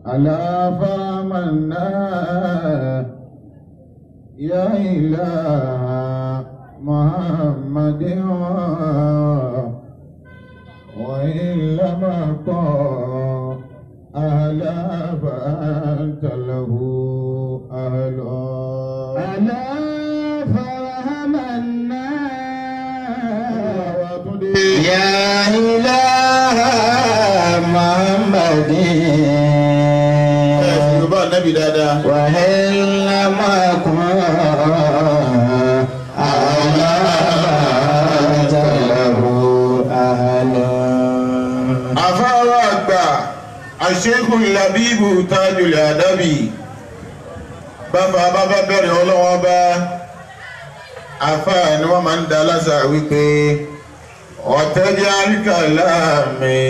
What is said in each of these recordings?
ألا فآمنا يا إله محمد وإن لم أكن أهلا فأنت له أهل. ألا فارحمنا يا إله محمد وإن لم أكن أهلا فأنت له أهل. Àfáà àgbà Àṣẹ́kù Làbíbù Tajul Adabi bàbá bàbá bẹ̀rẹ̀ ọlọ́wọ́n bá àfáà ni wọ́n máa ń da lásà wípé ọ̀tẹ́jẹ́ àríkàlámi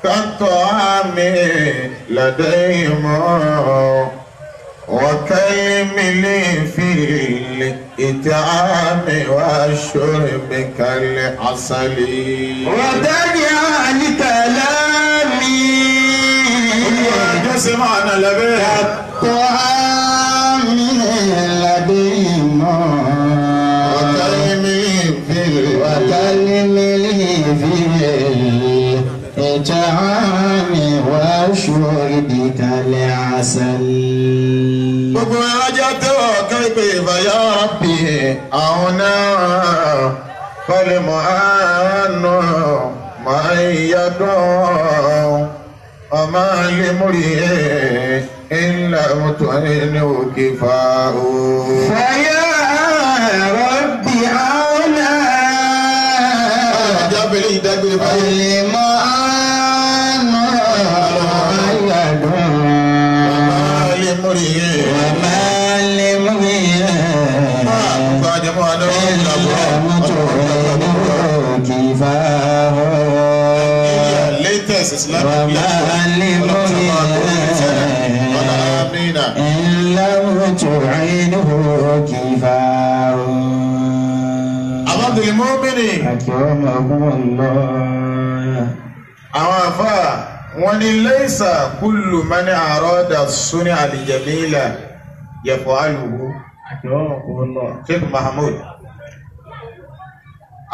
kátó àmì làdẹ́yìnmọ́ ọ̀kẹ́lẹ́mìlì fìlì ìtààmì wá ṣọ́rẹ̀mí kalẹ̀ àṣàlẹ̀. ọ̀tẹ́jẹ́ àríkàlámi Jọ́sẹ̀ máa nà lẹ́bẹ̀. kátó àmì làdẹ́yìnmọ́ ọ̀kẹ́lẹ́mìlì fìlì وكلمني في الطعام والشرب كالعسل. Gbogbo ajá tẹ́wọ̀ kẹ́pẹ́ ìfàyà rọ̀bì àwọn náà fọlẹ́mọ̀ àánú máa ń yàdùn ọmọ lèmúrí ńlá mọ́tò ẹni òkè fa o. فيا ربي عونا Ajá bẹ̀rẹ̀ ìdágbére báyìí. فلما àánú máa yàdùn Ọmọ lèmúrí وما لمرئ Gbogbo àjẹmọ́ adáwọ̀ إلا كفاه. Latest Islamic وما لمرئ Amina. إن لم تعينه كفاه. Abdul Mu'mini. أكرمكم الله. Àwọn àfáà wọ́n ní laysa kullu man arada sun'a al-jamila yaf'aluhu. أكرمكم الله. Sheikh Mahmood.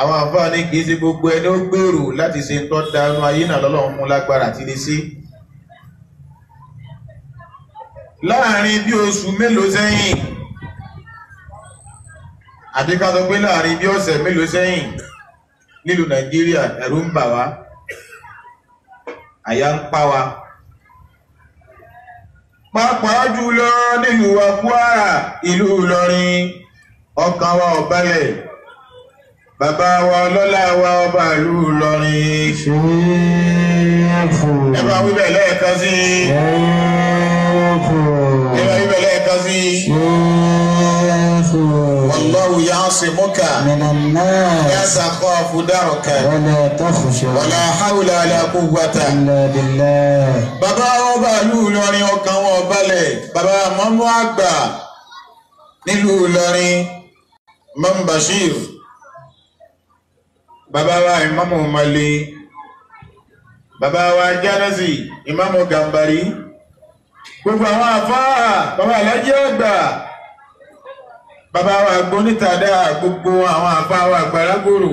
Àwọn àfáà ní kìí ṣe gbogbo ẹni ó gbèrò láti ṣe ń tọ́ da inú ayé náà lọ́lọ́run mú lágbára àti lè ṣe. Láàárín bí oṣù mélòó sẹ́yìn, àbí ká sọ pé láàárín bí ọ̀sẹ̀ mélòó sẹ́yìn, nílùú Nàìjíríà ẹ̀rù ń bà wá, àyà ń pa wá. Pàápàá jùlọ nílùú wa Kwara, ìlú Ìlọrin, ọkàn wa ò balẹ̀. Bàbá wa ọlọ́lá wa ọba ìlú Ìlọrin. شيخ Ẹ bá wí bẹ́ẹ̀ lẹ́ẹ̀kan sí i. شيخ Ẹ bá wí bẹ́ẹ̀ lẹ́ẹ̀kan sí i. شيخ Wallahu ya'simuka من la الناس takhafu daraka ولا تخشى wala hawla wala quwwata. إلا بالله. Bàbá ọba ìlú Ìlọrin ọkàn wọn ò balẹ̀. Bàbá mọ́mú àgbà nílùú Ìlọrin, Imam Bashir. Bàbá wa Ìmáàmù Mali. Bàbá wa Jánásì, Ìmáàmù Gàmbàrí. Gbogbo àwọn àfáà, bàbá Alájí àgbà. Bàbá wa Agbónítàdá, gbogbo àwọn àfáà wa àgbàlagbòrò.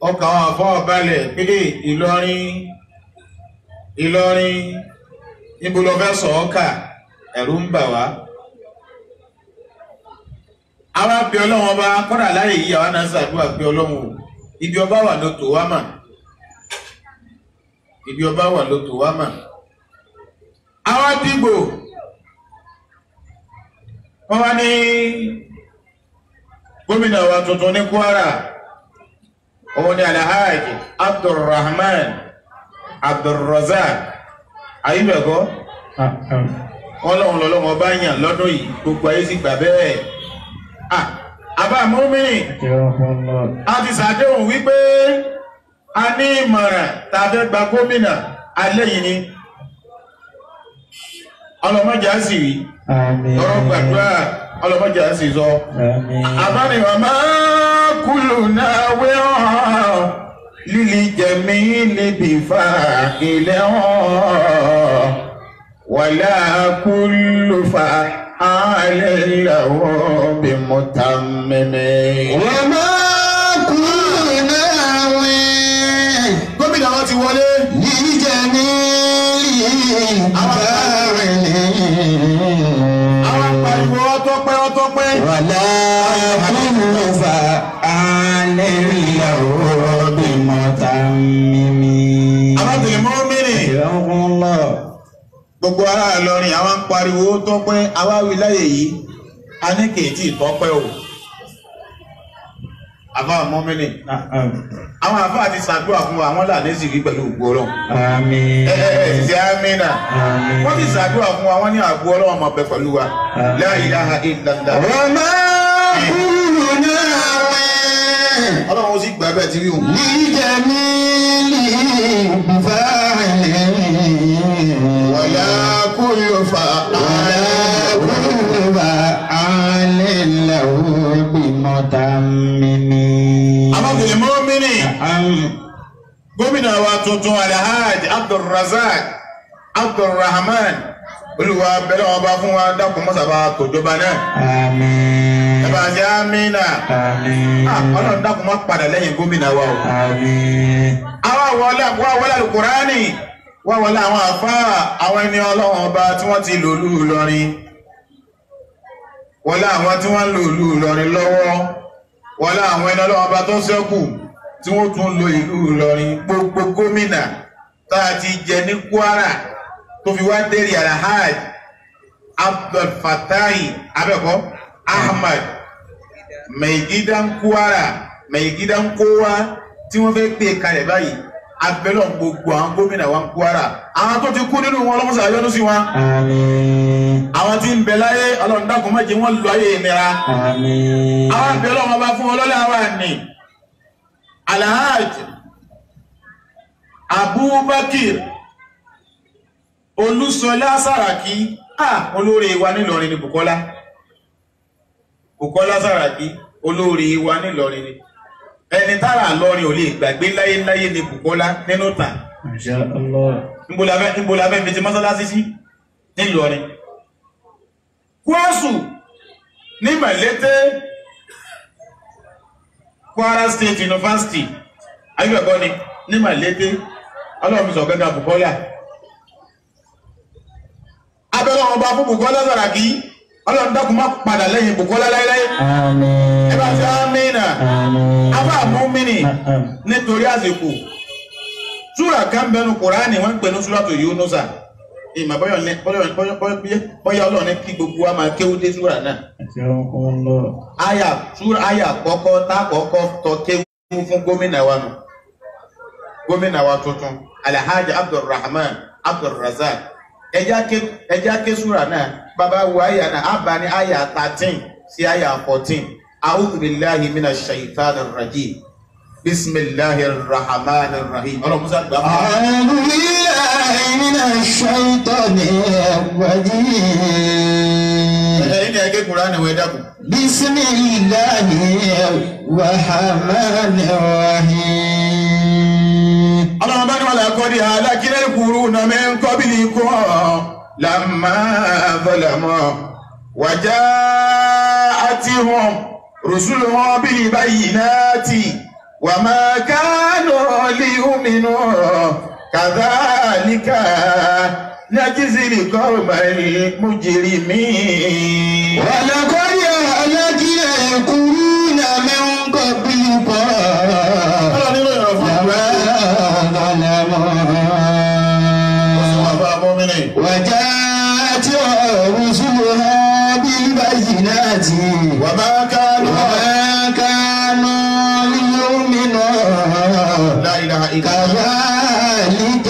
Ọkàn àwọn àfáà ò balẹ̀ pé Ìlọrin Ìlọrin níbo lọ fẹ́ sọ ọ́ kà ẹ̀rù ń bà wá. Àwa bí Ọlọ́run ọba kọ́dà láyé yìí àwa náà ṣàdúrà pé Ọlọ́run o ibi ọba wà ló tó wá mà ibi ọba wà ló tó wá mà. Àwa dìbò wọ́n wá ní gómìnà wa tuntun ní Kwara òun ni Alhaji Abdulrahman Abdulrazak ayíbẹ̀kọ́ wọ́n lọ́hun lọ́lọ́wọ́ bá yàn lọ́dún yìí gbogbo ayé sì gbà bẹ́ẹ̀. Àbá mọ́mìnì a ti ṣàdéhùn wípé a ní ìmọ̀ràn tá a fẹ́ gba gómìnà alẹ́ yìí ni ọlọ́mọdé á sì rí ọ̀rọ̀ gbàdúrà ọlọ́mọdé á sì sọ. Àbánìwà máa kúlù náà wẹ́hàn lílì jẹ̀mí níbi fa ilẹ̀ hàn. Wala kullu fa'alin lahu bimutammimi. Wa ma kullu nawin. Gómìnà wọn ti wọlé. Li jamili fa'ilin. Àwọn pariwo ọtọ́pẹ́ ọtọ́pẹ́. Wala kullu fa'alin lahu bimutammimi. Àwọn mọ́mìnì. Gbogbo ará Ìlọrin àwọn ń pariwo tọ́pẹ́ awáwí láyè yìí a ní kì í tí ì tọ́pẹ́ o. Àfáà mọ́mìnì. Àwọn àfáà ti ṣàdúrà fún wa, àwọn làní sì rí pẹ̀lú ògo Ọlọ́run. Àmín. Ẹ ẹ ṣe àmínà. Àmín. Wọ́n ti ṣàdúrà fún wa, wọ́n ní àgbo Ọlọ́run máa bẹ pẹ̀lú wa. La ilaha illallah. Wa ma kullu nawin. Ọlọ́run ó sì gbà bẹ́ẹ̀ tí rí òun. Li jamili fa'ilin. Wala kullu fa'alin lahu bimutammimi. Abdul Mumini. Gómìnà wa tuntun Alhaji Abdulrazak Abdulrahman Olúwa bẹ̀rẹ̀ wọn bá fún wa dákun mọ́sàbá tòjọba náà. Àmín. Ẹ bá ṣe àmínà. Àmín. Ọlọ́run dákun má padà lẹ́yìn gómìnà wa o. Àmín. Àwa wọlé wá wọlé Alukurani wá wọlé àwọn àfáà àwọn ẹni Ọlọ́run ọba tí wọ́n ti lò lù Ìlọrin. Wọlé àwọn tí wọ́n ń lò lù Ìlọrin lọ́wọ́. Wọlé àwọn ẹni Ọlọ́run ọba tó ṣẹ́kù tí wọ́n tún lo ìlú Ìlọrin. Gbogbo gómìnà tá a ti jẹ ní Kwara tó fi wá dérí Alhaji Abdul Fatai abẹ́kọ́ Ahmad Maigidan Kwara Maigidan Kowa tí wọ́n fẹ́ gbé kalẹ̀ báyìí abẹ́lọ̀ gbogbo àwọn gómìnà wa ń Kwara àwọn tó ti kú nínú wọn ọlọ́mọsà yọ́nú sí wọn. Àmín. Àwọn tí ń bẹ láyé Ọlọ́run dákun má jẹ́ wọ́n lọ ayé ìnira. Àmín. Àwọn abẹ́lọ̀ wọn bá fún ọlọ́lá wa ní Alhaji Abubakar Olúṣọlá Sàràkí olórí wa nílọrin ni Bùkọ́lá Bùkọ́lá Sàràkí olórí wa nílọrin ni ẹni tára lọrin ò lè gbàgbé láyéláyé ni Bùkọ́lá nínú tàn. Masha Allah. Níbo la fẹ́ fi ti mọ́sálásí sí nílọrin. Kwásù ní Màlété Kwara State University ayébẹ̀kọ́ ni ní Màlété Ọlọ́run sọ gẹ́gẹ́ Bùkọ́lá. Abẹ́rẹ́ ọba fún Bùkọ́lá Sàràkí Ọlọ́run dákun má padà lẹ́yìn Bùkọ́lá láéláé. Àmín. Ẹ bá ti àmínà. Àmín. Abá mọ́mìnì nítorí àsìkò. Súrà kan bẹnu Kùránì wọ́n ń pè ní Súràtù Yúnúsà. Ìmọ̀ bọ́yá Ọlọ́run ní kí gbogbo wa máa kéwú dé súrà náà. Àyà súrà àyà kọ́kọ́ tá kọ́kọ́ tọ́ kéwú fún gómìnà wa nù. Gómìnà wa tuntun Alhaji Abdulrahman Abdulrazak. Ẹja ké súrà náà bàbá wo àyà náà àbá ní àyà 13 sí àyà 14. A'udhu billahi minash shaitanir rajim. Bismillahir rahmanir rahim. Ọlọ́run Musa gbà fún wa. A'udhu billahi minash shaitanir rajim. Ẹ̀yin ni ẹgbẹ́ Kùránì wẹ̀ dákun. Bismillahir rahmanir rahim. Ọlọ́run bá ní wàlá kọ́dí alákílẹ̀ kúrú na min qablikum lamma zalamu wa ja'atuhum rusuluhum bil bayyinati wa ma kanu liyu'minu kadhalika najzil qawmal mujrimin. Wa laqad ahlakna al-quruna min qablikum. Ọlọ́run nínú ìrọ̀ fún Lamma zalamu. وجاءت رسلها بالبينات وما كانوا ليؤمنوا لا إله إلا الله. كذلك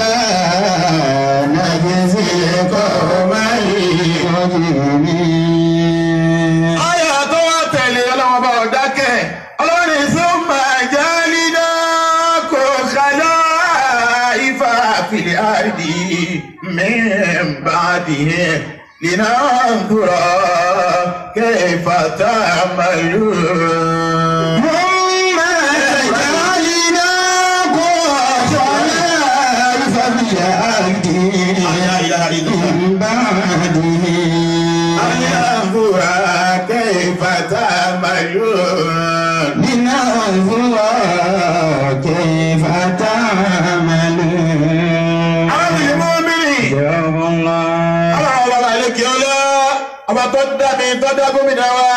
نجزي القوم المجرمين. Àyà tó wá tẹ̀lé Ọlọ́run bá ọ̀dákẹ́ Ọlọ́run thumma ja'alnakum khala'ifa fil ardi min ba'dihim linanzura kayfa ta'malun. ثم جعلناكم خلائف في الأرض La ilaha illallah. Ayanzura kayfa ta'malun. Linanzura kayfa ta'malun. Àwọn ìlú mìíràn. Ọlọ́run ọba àlekè ọlá ọba tó dá mi tó dá gómìnà wa.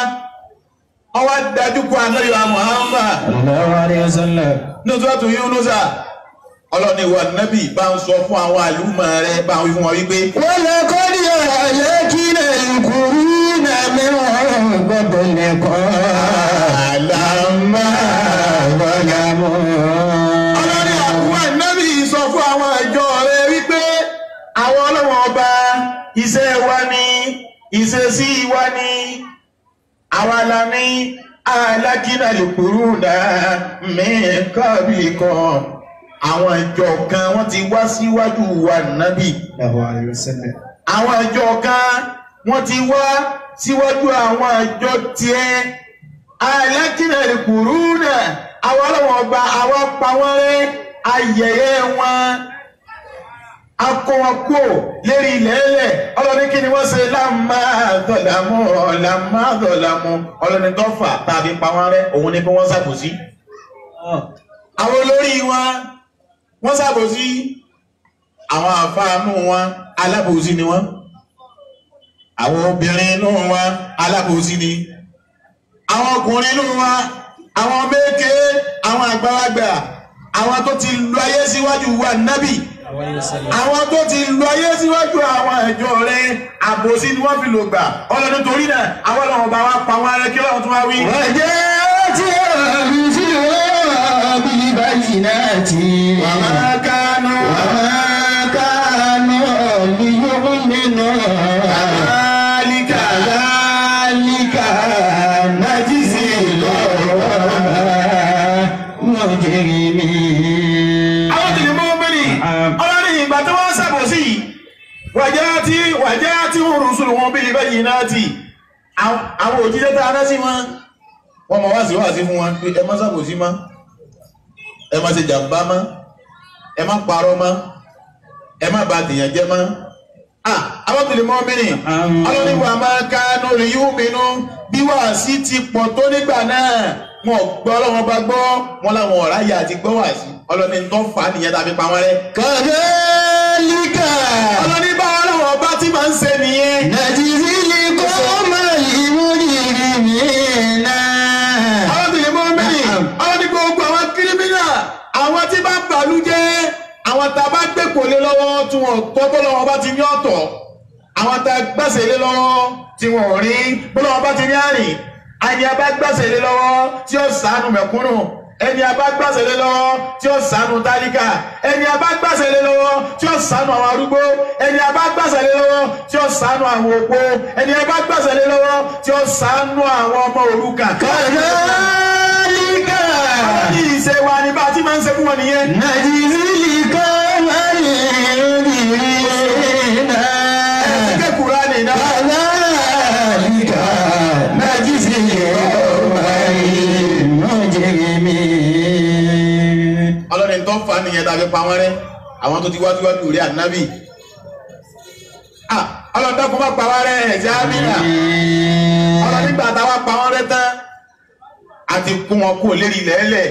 Ọwọ́ dájú kó Ànábì wa Muhammad. Sallallahu alayhi wa sallam. Ní oṣù tó Yúnúsà. Ọlọ́ni ìwà nábì bá ń sọ fún àwọn àlùmọ̀ rẹ̀ bá ń wí fún wọn wípé. Walaqad ahlakna al-quruna min qablikum lamma zalamu. Ọlọ́ni àwọn nábì sọ fún àwọn ìjọ rẹ̀ wípé àwọn ọlọ́wọ́n ọba iṣẹ́ wa ni ìṣesí wa ni àwa la ní ahlakna al-quruna min qablikum. Àwọn ìjọ kan wọ́n ti wá síwájú wa nábì. Àwọn ìjọ kan wọ́n ti wá síwájú àwọn ìjọ tiẹ̀. Alákìnà ìkùrú náà àwọn ọlọ́wọ́n ọba àwọn pa wọ́n rẹ́ ayẹyẹ wọn. Akọ wọn kúò lérí ilẹ̀ ẹlẹ̀. Ọlọ́ni kí ni wọ́n ṣe lámà dọ̀làmú lámà dọ̀làmú. Ọlọ́ni tó fà tàbí pa wọ́n rẹ́ òun ni bí wọ́n ṣàbòsí. Àwọn olórí wọn wọ́n ṣàbòsí, àwọn àfáànú wọn alábòsí ni wọ́n, àwọn obìnrin inú wọn alábòsí ni, àwọn ọkùnrin inú wọn, àwọn méke, àwọn àgbàlagbà, àwọn tó ti lu ayé síwájú wa nábì, àwọn tó ti lu ayé síwájú àwọn ìjọ rẹ̀ àbòsí ni wọ́n fi lò gbà. Ọlọ́run torí náà àwọn ọlọ́run bá wa pa wọn rẹ́ kí ọlọ́run tún wá wí. Wọ́n jẹ́ tí ó fi بالبينات وما كانوا ليؤمنوا كذلك كذلك نجزي المجرمين. Àwọn tìlú mọ́mìnì ọlọ́rin ìgbà tí wọ́n ṣàbòsí wàjá tí wọ́n rùsùlù wọn bí bayyinati àwọn òjíṣẹ́ tá a rán sí wọn wọ́n mọ̀ wá sí wá sí fún wọn pé ẹ má ṣàbòsí mọ́, ẹ má ṣe jàmbá mọ́, ẹ má parọ́ mọ́, ẹ má bà tèèyàn jẹ́ mọ́. Àwọn tìlú mọ́mìnì ọlọ́ni wà máa ká lórí yóò mìínú bí wàásí ti pọ̀ tó nígbà náà wọn gbọ́ ọlọ́wọ́n bá gbọ́ wọn láwọn ọ̀rá yà àti gbọ́ wàásí ọlọ́ni tó fà á nìyẹn tàbí pa wọ́n rẹ́. Kadhalika ọlọ́ni bá ọlọ́wọ́n bá ti máa ń ṣe nìyẹn. najzil qawmal mujrimina. Àwọn tìlú mọ́mìnì ọlọ́ni gbogbo àwọn kírímínà àwọn tí bá ń bàlú jẹ́ àwọn tá a bá gbé kò lé lọ́wọ́ tí wọ́n tọ́ bọ́lọ́wọ́ bá ti ní ọ̀tọ̀, àwọn tá a gbàsè lé lọ́wọ́ tí wọ́n rí bọ́lọ́wọ́ bá ti ní àrìn, ẹni a bá gbàsè lé lọ́wọ́ tí ó ṣàánú mẹ̀kúnnù, ẹni a bá gbàsè lé lọ́wọ́ tí ó ṣàánú tálíkà, ẹni a bá gbàsè lé lọ́wọ́ tí ó ṣàánú àwọn arúgbó, ẹni a bá gbàsè lé lọ́wọ́ tí ó ṣàánú àwọn opó, ẹni a bá gbàsè lé lọ́wọ́ tí ó ṣàánú àwọn ọmọ òrukàn. Kadhalika Ní ìṣe wa ni bá a ti máa ń ṣe fún wọn nìyẹn. najzil qawmal mujrimina. Ẹ̀sìn Kùránì náà. Kadhalika najzil qawmal mujrimin. Ọlọ́ni tó ń fa nìyẹn tàbí pa wọ́n rẹ́ àwọn tó ti wá síwájú rí ànábì. Ọlọ́ni tó kún bá pa wọ́n rẹ́ ẹ̀jẹ̀ ámìnà. Ọlọ́ni nígbà táwa pa wọ́n rẹ́ tán àti kún wọn kú lérí ilẹ̀ ẹlẹ̀.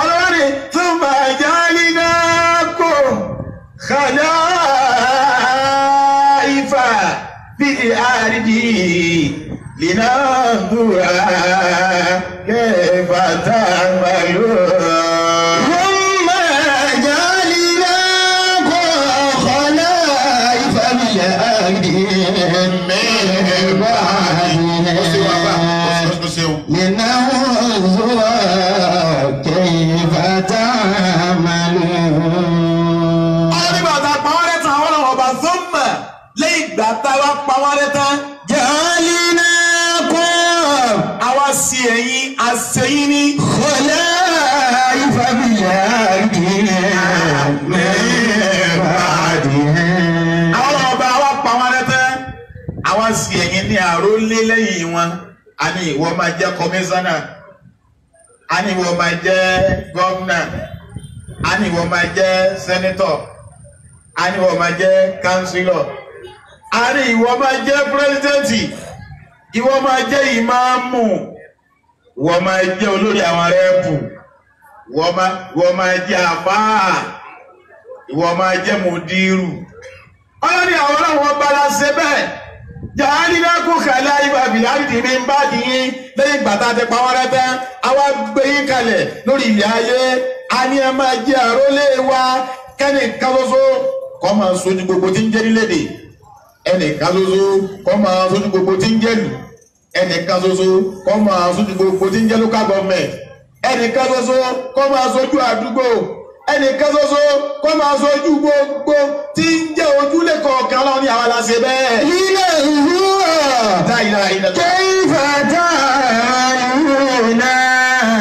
Ọlọ́ni thumma ja'alnakum khalaifa fil ardi linanzura kayfa ta'malun. ثم جعلناكم خلائف في الأرض من بعدهم لننظر كيف تعملون. Ọlọ́nígbà tá a pa wọ́n rẹ́ tán àwọn ọlọ́wọ́ ọba thumma lẹ́yìn ìgbà tá a wá pa wọ́n rẹ́ tán. جعلناكم Àwa sí ẹ̀yin àṣẹyìn ní. خلائف في الأرض من بعدهم. Àwọn ọlọ́wọ́ ọba wa pa wọ́n rẹ́ tán. Àwa sí ẹ̀yin ní àrólé lẹ́yìn wọn. A ní ìwọ máa jẹ́ kọmíṣánná. A ní ìwọ máa jẹ́ gọ́vnà. A ní ìwọ máa jẹ́ sẹ́nítọ̀. A ní ìwọ máa jẹ́ kánsílọ̀, a ní ìwọ máa jẹ́ pírẹ́sidẹ́ǹtì, ìwọ máa jẹ́ ìmáàmù, ìwọ máa jẹ́ olórí àwọn rẹ́ẹ̀pù, ìwọ máa jẹ́ àfáà, ìwọ máa jẹ́ mùdírù. Ọlọ́ni àwọn ọlọ́wọ́ bala ṣe bẹ́ẹ̀. Jàálílákùn kàlẹ́ àyíká bìláàdì mi ń bá dìyín lẹ́yìn ìgbà tá a ti pa wọ́n rẹ́ tán, àwa gbé yín kalẹ̀ lórí ilẹ̀ ayé. A ní ẹ máa jẹ́ àrólé wa kẹ́nìkan ṣoṣo kó máa sojú gbogbo tí ń jẹ́ nílédè, ẹnìkan ṣoṣo kó máa sojú gbogbo tí ń jẹ́ lù, ẹnìkan ṣoṣo kó máa sojú gbogbo tí ń jẹ́ local government, ẹnìkan ṣoṣo kó máa sojú àdúgbò, ẹnìkan ṣoṣo kó máa sojú gbogbo tí ń jẹ́ ojúlé kọ̀ọ̀kan. Lọ́wọ́ ní àwa la ṣe bẹ́ẹ̀. Ilé ìwúrọ̀ kayfa ta'maluna.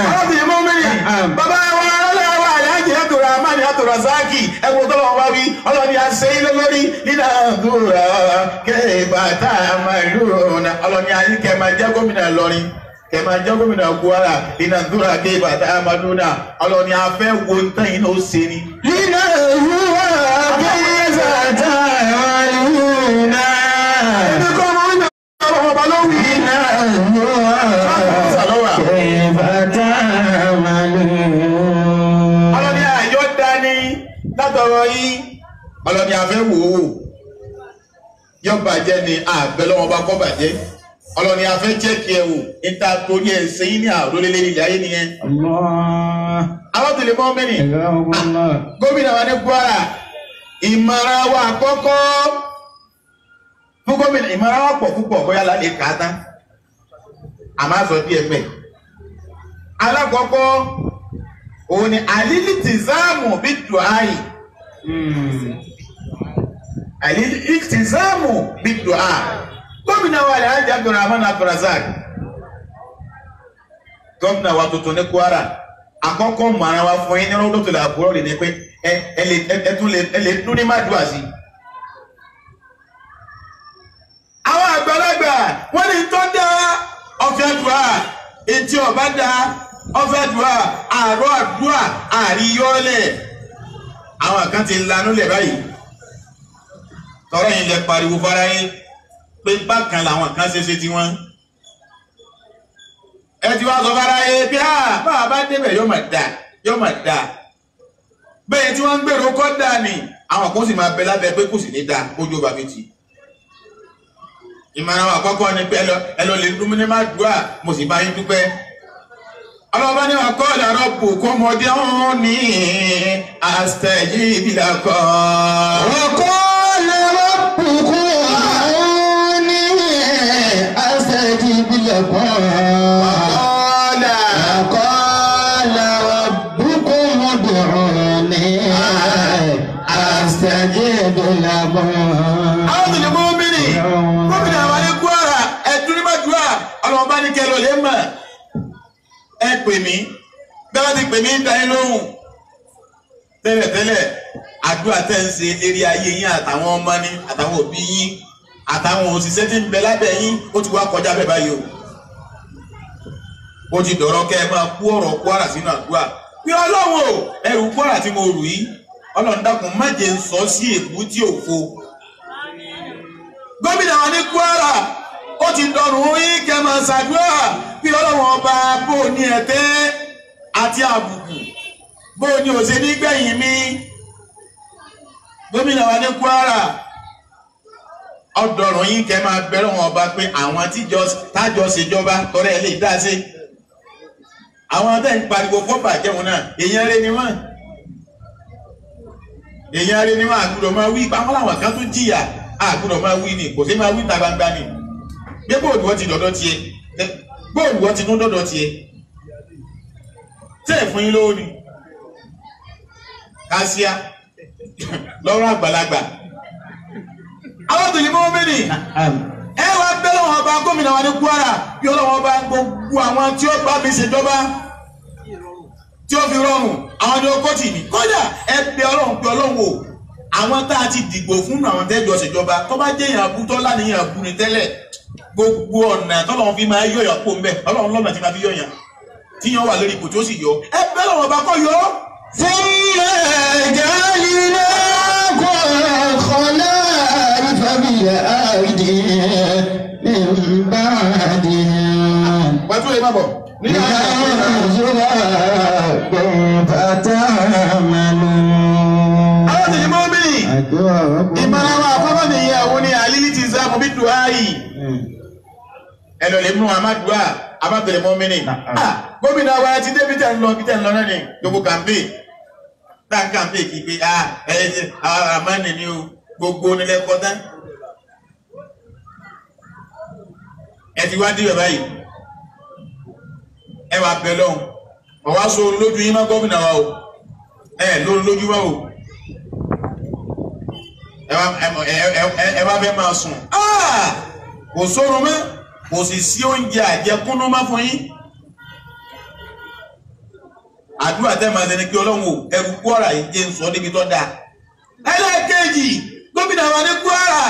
Ọlọ́bìnrin mọ́mìnì bàbá wa ọlọ́wọ́ àyájì Abdulrahman Abdulrazaki ẹ̀wọ̀n tó lọ́wọ́ wá wí ọlọ́ni àṣẹ ilé lórí nínú àdúrà kayfa ta'maluna. Ọlọ́ni ayé kẹ́ máa jẹ́ gómìnà Ìlọrin, kẹ́ máa jẹ́ gómìnà Kwara, nínú àdúrà kayfa ta'maluna. Ọlọ́ni afẹ́ wo tán yìí ó ṣe ni. Nínú àdúrà kayfa ta'maluna. Ẹni kọ́ ọmọ wípé ọmọ ọba ló wí. Nínú àdúrà kayfa ta'maluna. Ọlọ́ni àyọ̀ dání látọ̀rọ̀ yín. Ọlọ́ni afẹ́ wò ó yọ bàjẹ́ ni àbẹ̀ lọ́wọ́ bá kọ́ bàjẹ́. Ọlọ́ni afẹ́ jẹ́kì ẹ̀ wò níta torí ẹ̀ ṣe yín ní àrólélé ilẹ̀ ayé nìyẹn. Àwọn tèlè mọ́ mẹ́rin gómìnà wa ní Kwara, ìmọ̀ràn wa àkọ́kọ́ fún gómìnà, ìmọ̀ràn wa pọ̀ púpọ̀ bóyá lálẹ́ kà á tán, àmọ́ àsọ díẹ̀ mẹ́. Alákọ̀ọ́kọ́ òun ni àlìlítìzáàmù bí dùáyì. Àlìlítìzáàmù bí dùá. Gómìnà wa Alhaji Abdulrahman Abdulrazak, gómìnà wa tuntun ní Kwara, àkọ́kọ́ mọ̀ràn wa fún yín ní rọ́dọ̀ tó lè àbúrò rẹ̀ ni pé ẹ lè dún ní má dùá sí. Àwọn àgbàlagbà wọ́n ní tó dá ọ̀fẹ́ dùá, etí ọ̀bá dá ọ̀fẹ́ dùá, àárọ̀ àdúà àríyọ́lẹ̀. Àwọn kan ti lanú lẹ̀ báyìí, tọ́rọ yìí lẹ pariwo fara yín pé bákan làwọn kan ṣe ṣe tiwọn. Ẹ ti wá sọ fara yín pé bá a bá débẹ̀ yóò máa dà, yóò máa dà. Bẹ́ẹ̀ tí wọ́n ń gbèrò kọ́ dà ní, àwọn kan sì máa bẹ lábẹ́ pé kò sì ní dà kójú ọba mi tì. Ìmọ̀ràn àkọ́kọ́ ni pé ẹ lọ lè dúró ní má dùá, mo sì bá yín dúpẹ́. Ọlọ́ba ní wa qala rabbukum ud'uni astajib lakum. Wa qala rabbukum ud'uni astajib lakum. Wa qala rabbukum ud'uni astajib lakum. Àwọn tó lè mú mímì, gómìnà wa ní Kwara, ẹ̀dùn ní má dùá, ọlọ́ba ní kẹ́ lọ lè mọ̀. Ẹ pè mí, bẹ́ẹ̀ ti pè mí ń da yín lóhùn. Tẹ́lẹ̀tẹ́lẹ̀ àdúrà tẹ́ ń ṣe lérí ayé yín àtàwọn ọmọ ní àtàwọn òbí yín àtàwọn òṣìṣẹ́ tí ń bẹ lábẹ́ yín ó ti wá kọjá bẹ́ẹ̀ báyìí o. Ó ti dọ̀rọ̀ kẹ́ ẹ máa kú ọ̀rọ̀ Kwara sínú àdúrà. Bí Ọlọ́run o, ẹrù Kwara tí mo rù yìí, Ọlọ́run dákun má jẹ́ ń sọ sí èkú tí ò fo. Gómìnà wa ní Kwara, ó ti dọ̀rùn yín kẹ́ máa ṣàdúrà bí Ọlọ́run ọba bó ní ẹ̀tẹ́ àti àbùkù bó ní òṣè nígbẹ̀yìn mi. Gómìnà wa ní Kwara, ọdọ̀rùn yín kẹ́ máa bẹ̀rẹ̀ wọn ọba pé àwọn tájọ ṣèjọba tọrẹ ẹ lè dá sí. Àwọn tẹ́ ń pariwo fọ́bà jẹun náà, èèyàn rẹ ni wọ́n. Èèyàn rẹ ni wọ́n, àgùdọ̀ máa wí ipa wọn làwọn kan tó jìyà, àgùdọ̀ máa wí ni, kò sí máa wí ta gbangba ni. Gbé bóòlù wọn ti dọ̀dọ̀ tiẹ̀, bóòlù wọn ti tún dọ̀dọ̀ tiẹ̀, tẹ́ ẹ̀ fún yín lówó ni. Kásíá lọ́rọ̀ àgbàlagbà. Àwọn tòlí mọ́ mẹ́rin ẹ wá bẹ́ lọ́wọ́ ọba gómìnà wa ní Kwara bí ọlọ́wọ́ ọba gbogbo àwọn tí ó bá mi ṣèjọba tí ó fi rọrùn àwọn ni ó kó tì mí. Kódà ẹ bẹ Ọlọ́run pé Ọlọ́run o, àwọn tá a ti dìgbò fún àwọn tẹ́jọ ṣèjọba tó bá jẹ́ èèyàn abú tó láníyàn abú ni tẹ́lẹ̀, gbogbo ọ̀nà tọ́lọ́run fi máa yọ̀yàn kó ń bẹ̀, Ọlọ́run lọ́nà tí máa fi yọ̀yàn tíyàn wà lórí ipò tí ó sì yọ, ẹ bẹ́ lọ́wọ́ ọba kọ́ yọ. Thumma ja'alna. جعلناكم خلائف في الأرض من بعدهم. Wàtú lè má bọ̀. لننظر كيف تعملون. Àwọn tèmi mọ́ mi. Ìmọ̀ràn àwọn àkọ́kọ́ nìyẹn òun ni àlílí ti sá mo bí dùn áyì. Ẹ lọ lè mú amadua amadule mọ́ mi ni. Gómìnà wa ti dé bí tẹ̀ ń lọ bí tẹ̀ ń lọ náà ni gbogbo kàmpé. Tá n kàmpé kì í pé ẹ ẹ àmánì ni o gbogbo onílẹ̀ kọ́tá. Ẹ ti wá débẹ̀ báyìí. Ẹ wà bẹ̀ lọ́hùn. Ọ̀wá so lójú yín má gómìnà wa o. Ẹ lóru lójú wa o. Ẹ wá fẹ́ máa sùn. Kò sórun mọ́, kò sì sí oúnjẹ àjẹkúnnú má fún yín. Àdúrà tẹ́ máa ṣe ni kí Ọlọ́run o, ẹrù Kwara yìí jẹ́ ń sọ níbi tó dáa. Ẹlẹ́ẹ̀kejì, gómìnà wa ní Kwara,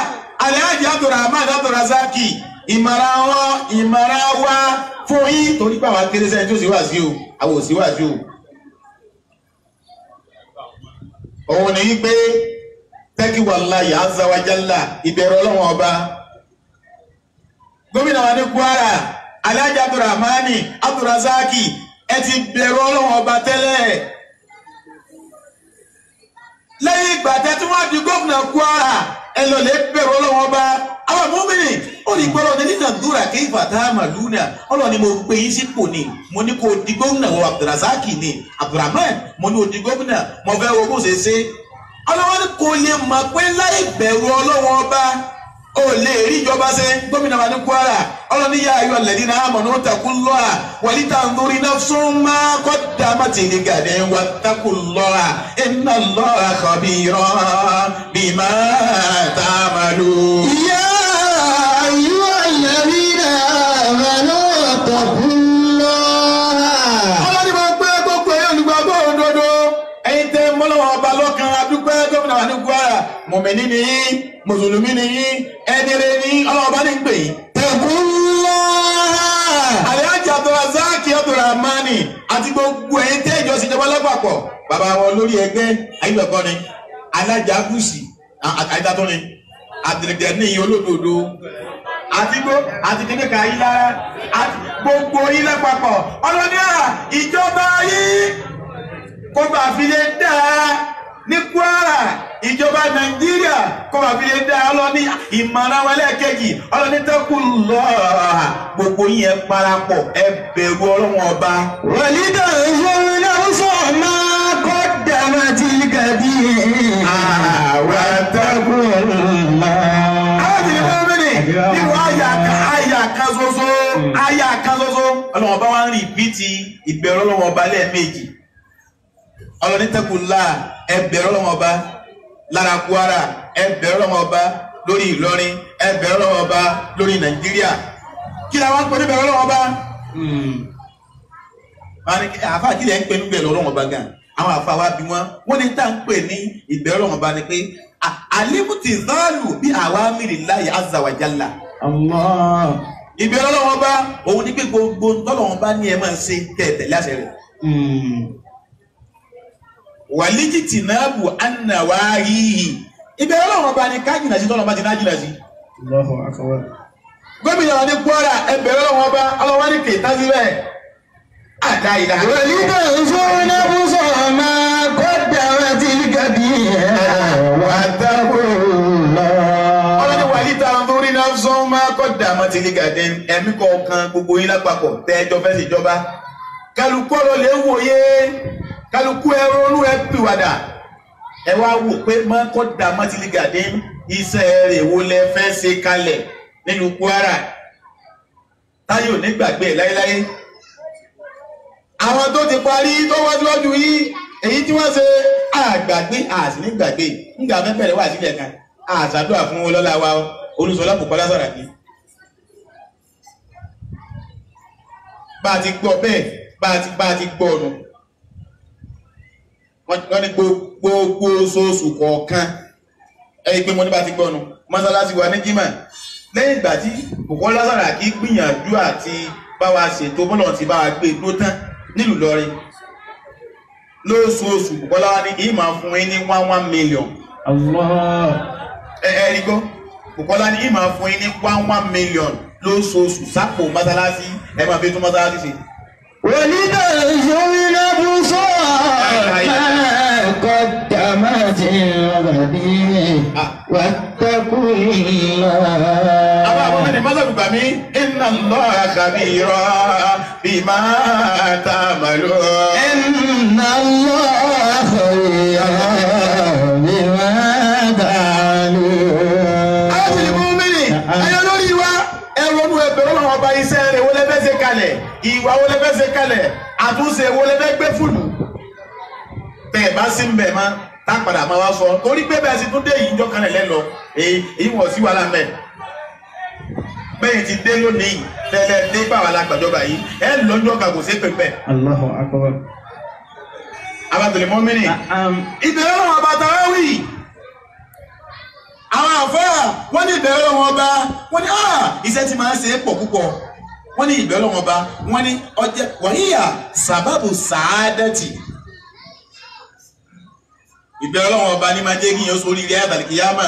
Alhaji Abdulrahman Abdulrazaki, ìmọ̀ràn wa ìmọ̀ràn wa fún yín torí pé àwa kéré sẹ́ni tí ó sì wá sí o, àwọn ò sí wá sí o. Òun ni wípé tẹ́kí wàláyé azza wa jalla ìbẹ̀rù Ọlọ́run ọba. Gómìnà wa ní Kwara, Alhaji Abdulrahmani Abdulrazaki, ẹ ti bẹ̀rù Ọlọ́run ọba tẹ́lẹ̀. Lẹ́yìn ìgbà tẹ́ tí wọ́n di gómìnà Kwara, ẹ lọ lè bẹ̀rù Ọlọ́run ọba. Àwọn mọ́mìnì ó ní gbọ́dọ̀ ní nínà dúrà kí ìfàtà màlúùnà Ọlọ́run ni mo gbé yín sípò ni mo ní kó di gómìnà wọ Abdulrazaki ni Abdulrahman mo ní o di gómìnà mo fẹ́ wo bó ṣe ṣe. Ọlọ́run ni kò lè mọ̀ pé láì bẹ̀rù Ọlọ́run ọba ó lè rí ìjọba ṣe. Gómìnà wa ní Kwara, Ọlọ́run ní yá ayọ̀ alladhina amanu taqullaha walitanzuri nafsun ma qaddamat ligadin wattaqullaha inna Allaha khabiran bima ta'malun. يا أيها الذين آمنوا اتقوا الله. Ọlọ́run ní mo gbé gbogbo ẹ̀yin olùgbàgbọ́ òdodo, ẹ̀yin tẹ́ mọ́lọ́wọ́ ọba lọ́kàn, adúpẹ́ gómìnà wa ní Kwara, mùmíní ni yín, mùsùlùmí ni yín, ẹni rere ni yín, Ọlọ́run ọba ní ń pè yín. اتقوا الله. Alhaji Abdulrazaki Abdulrahmani àti gbogbo ẹ̀yin tẹ́ ìjọ ṣèjọba lápapọ̀, bàbá wọn lórí ẹgbẹ́ ayélujára ni alájà gúúsì àtàtọ́ ni Abdulgani olódodo àti gbó àti kíníkà yín lára àti gbogbo yín lápapọ̀. Ọlọ́ni à ìjọba yín kó bá fi lè dá ní Kwara, ìjọba Nàìjíríà kó bá fi lè dá. Ọlọ́ni ìmọ̀ràn wa lẹ́ẹ̀kejì, ọlọ́ni taqullaha, gbogbo yín ẹ parapọ̀ ẹ bẹ̀rù Ọlọ́run ọba. ولتنظر نفس ما قدمت لغد. واتقوا الله. Àwọn ti ní mọ́mìnì nínú àyà kan ṣoṣo, àyà kan ṣoṣo. Ọlọ́run ọba wa ń rìpíìtì ìbẹ̀rù Ọlọ́run ọba lẹ́ẹ̀mejì. Ọlọ́ni taqullaha, ẹ bẹ̀rù Ọlọ́run ọba lára Kwara, ẹ bẹ̀rù Ọlọ́run ọba lórí Ìlọrin, ẹ bẹ̀rù Ọlọ́run ọba lórí Nàìjíríà. Kí la wá ń pè ní bẹ̀rù Ọlọ́run ọba? Àfa kí lẹ̀ ń pè ní bẹ̀rù Ọlọ́run ọba gan? Àwọn àfa wa bí wọn, wọ́n ní tá à ń pè ní ìbẹ̀rù Ọlọ́run ọba ni pé àlímùtì záàlù bí awamirillahi azza wa jalla. Allah. Ìbẹ̀rù Ọlọ́run ọba òun ni pé gbogbo ntọ́lọ́run ọba ní ẹ máa ṣe kẹ́ ẹ tẹ̀lé àṣẹ rẹ̀. Wàlíjì tìǹbù ànàwáríhì. Ìbẹ̀rù Ọlọ́run ọba ni ká jìnnà sí tọ́lọ́run bá ti ná jìnnà sí. Allahu akbar. Gómìnà wa ní Kwara, ẹ bẹ̀rù Ọlọ́run ọba, Ọlọ́run ní kèéta síbẹ̀. Àdá ìlà. ولتنظر نفس ما قدمت لغد. واتقوا الله. Ọlọ́ni wà níta lórí náà sọ máa kọ́ dàmọ́ ti gàdé ẹ̀mí kọ̀ọ̀kan gbogbo yín lápapọ̀ tẹ́ ẹjọ́ fẹ́ ṣèjọba. Kálukú ọ̀rọ̀ lè wòye, kálukú ẹ ronú ẹ pìwàdà. Ẹ wá wò pé máa kọ́ dàmọ́ ti gàdé iṣẹ́ rẹ̀ wo lẹ fẹ́ ṣe kalẹ̀ nínú Kwara. Táyọ̀ ò ní gbàgbé ẹ̀ láéláé. Àwọn tó ti parí tó wájúwájú yìí, èyí tí wọ́n ṣe àgbàgbé àti nígbàgbé ńgbà fẹ́ bẹ̀rẹ̀ wà sílẹ̀ kan àṣàdúrà fún ọlọ́lá wa Olúṣọlá Bùkọ́lá Sàràkí. Bá a ti gbọ́ bẹ́ẹ̀ bá a ti gbọ́ ọ̀nà wọ́n ní gbogbo oṣooṣù kọ̀ọ̀kan ẹ̀yìn pé mo ní bá a ti gbọ́ ọ̀nà mọ́sálásí wa ní jímà lẹ́yìn ìgbà tí Bùkọ́lá Sàràkí gbìyànjú àti bá wa ṣètò bọ́lọ̀ ti bá wa gbé dó tán nílùú Ìlọrin lóṣooṣù Bùkọ́lá wa ní ìmọ̀ fún yín ní 1 million. Allah. Ẹ ẹ rí gbọ́, Bùkọ́lá ní ìmọ̀ fún yín ní 1 million lóṣooṣù sápò mọ́sálásí, ẹ máa fi tún mọ́sálásí ṣe. ولتنظر نفس ما قدمت لغد واتقوا الله. Àwọn àwọn ọmọ mọ́sálásí gbà mí, inna Allaha khabiran bima ta'malun. إن الله خبير بما تعملون. Aláṣẹ mú mí ẹyọ lórí wa, ẹ ronú ẹbẹ̀rẹ̀ Ọlọ́run ọba, iṣẹ́ rẹ̀ wo lẹ fẹ́ ṣe kalẹ̀, ìwà wo lẹ fẹ́ ṣe kalẹ̀, àtúnṣe wo lẹ fẹ́ gbé fùlù. Tẹ ẹ bá sí ń bẹ̀ mọ́, tá a padà máa wá sọ torí pé bẹ́ẹ̀ sì tún dé yìí ìjọ kan lẹ̀ lọ, èyí wọ̀ sí wàhálà mẹ́. Bẹ́ẹ̀ ti dé lónìí tẹ́lẹ̀ dé báwa la gbàjọba yìí, ẹ lọ́jọ́ kan kò sí pé bẹ́ẹ̀. Allahu akbar. Abatòlè mọ́ mí nì. Ìbẹ̀rẹ̀ Ọlọ́run ọba tàwáwì. Àwọn àfáà wọ́n ní ìbẹ̀rẹ̀ Ọlọ́run ọba, wọ́n ní iṣẹ́ tí máa ń ṣe é pọ̀ púpọ̀. Wọ́n ní ìbẹ̀rẹ̀ Ọlọ́run ọba, wọ́n ní ọjẹ́ wàhíyà sàbàbù sàádẹ́tì. Ìbẹ̀rẹ̀ Ọlọ́run ọba ní máa jẹ́ kí yẹn sórí ilé àtàlìkìyámà.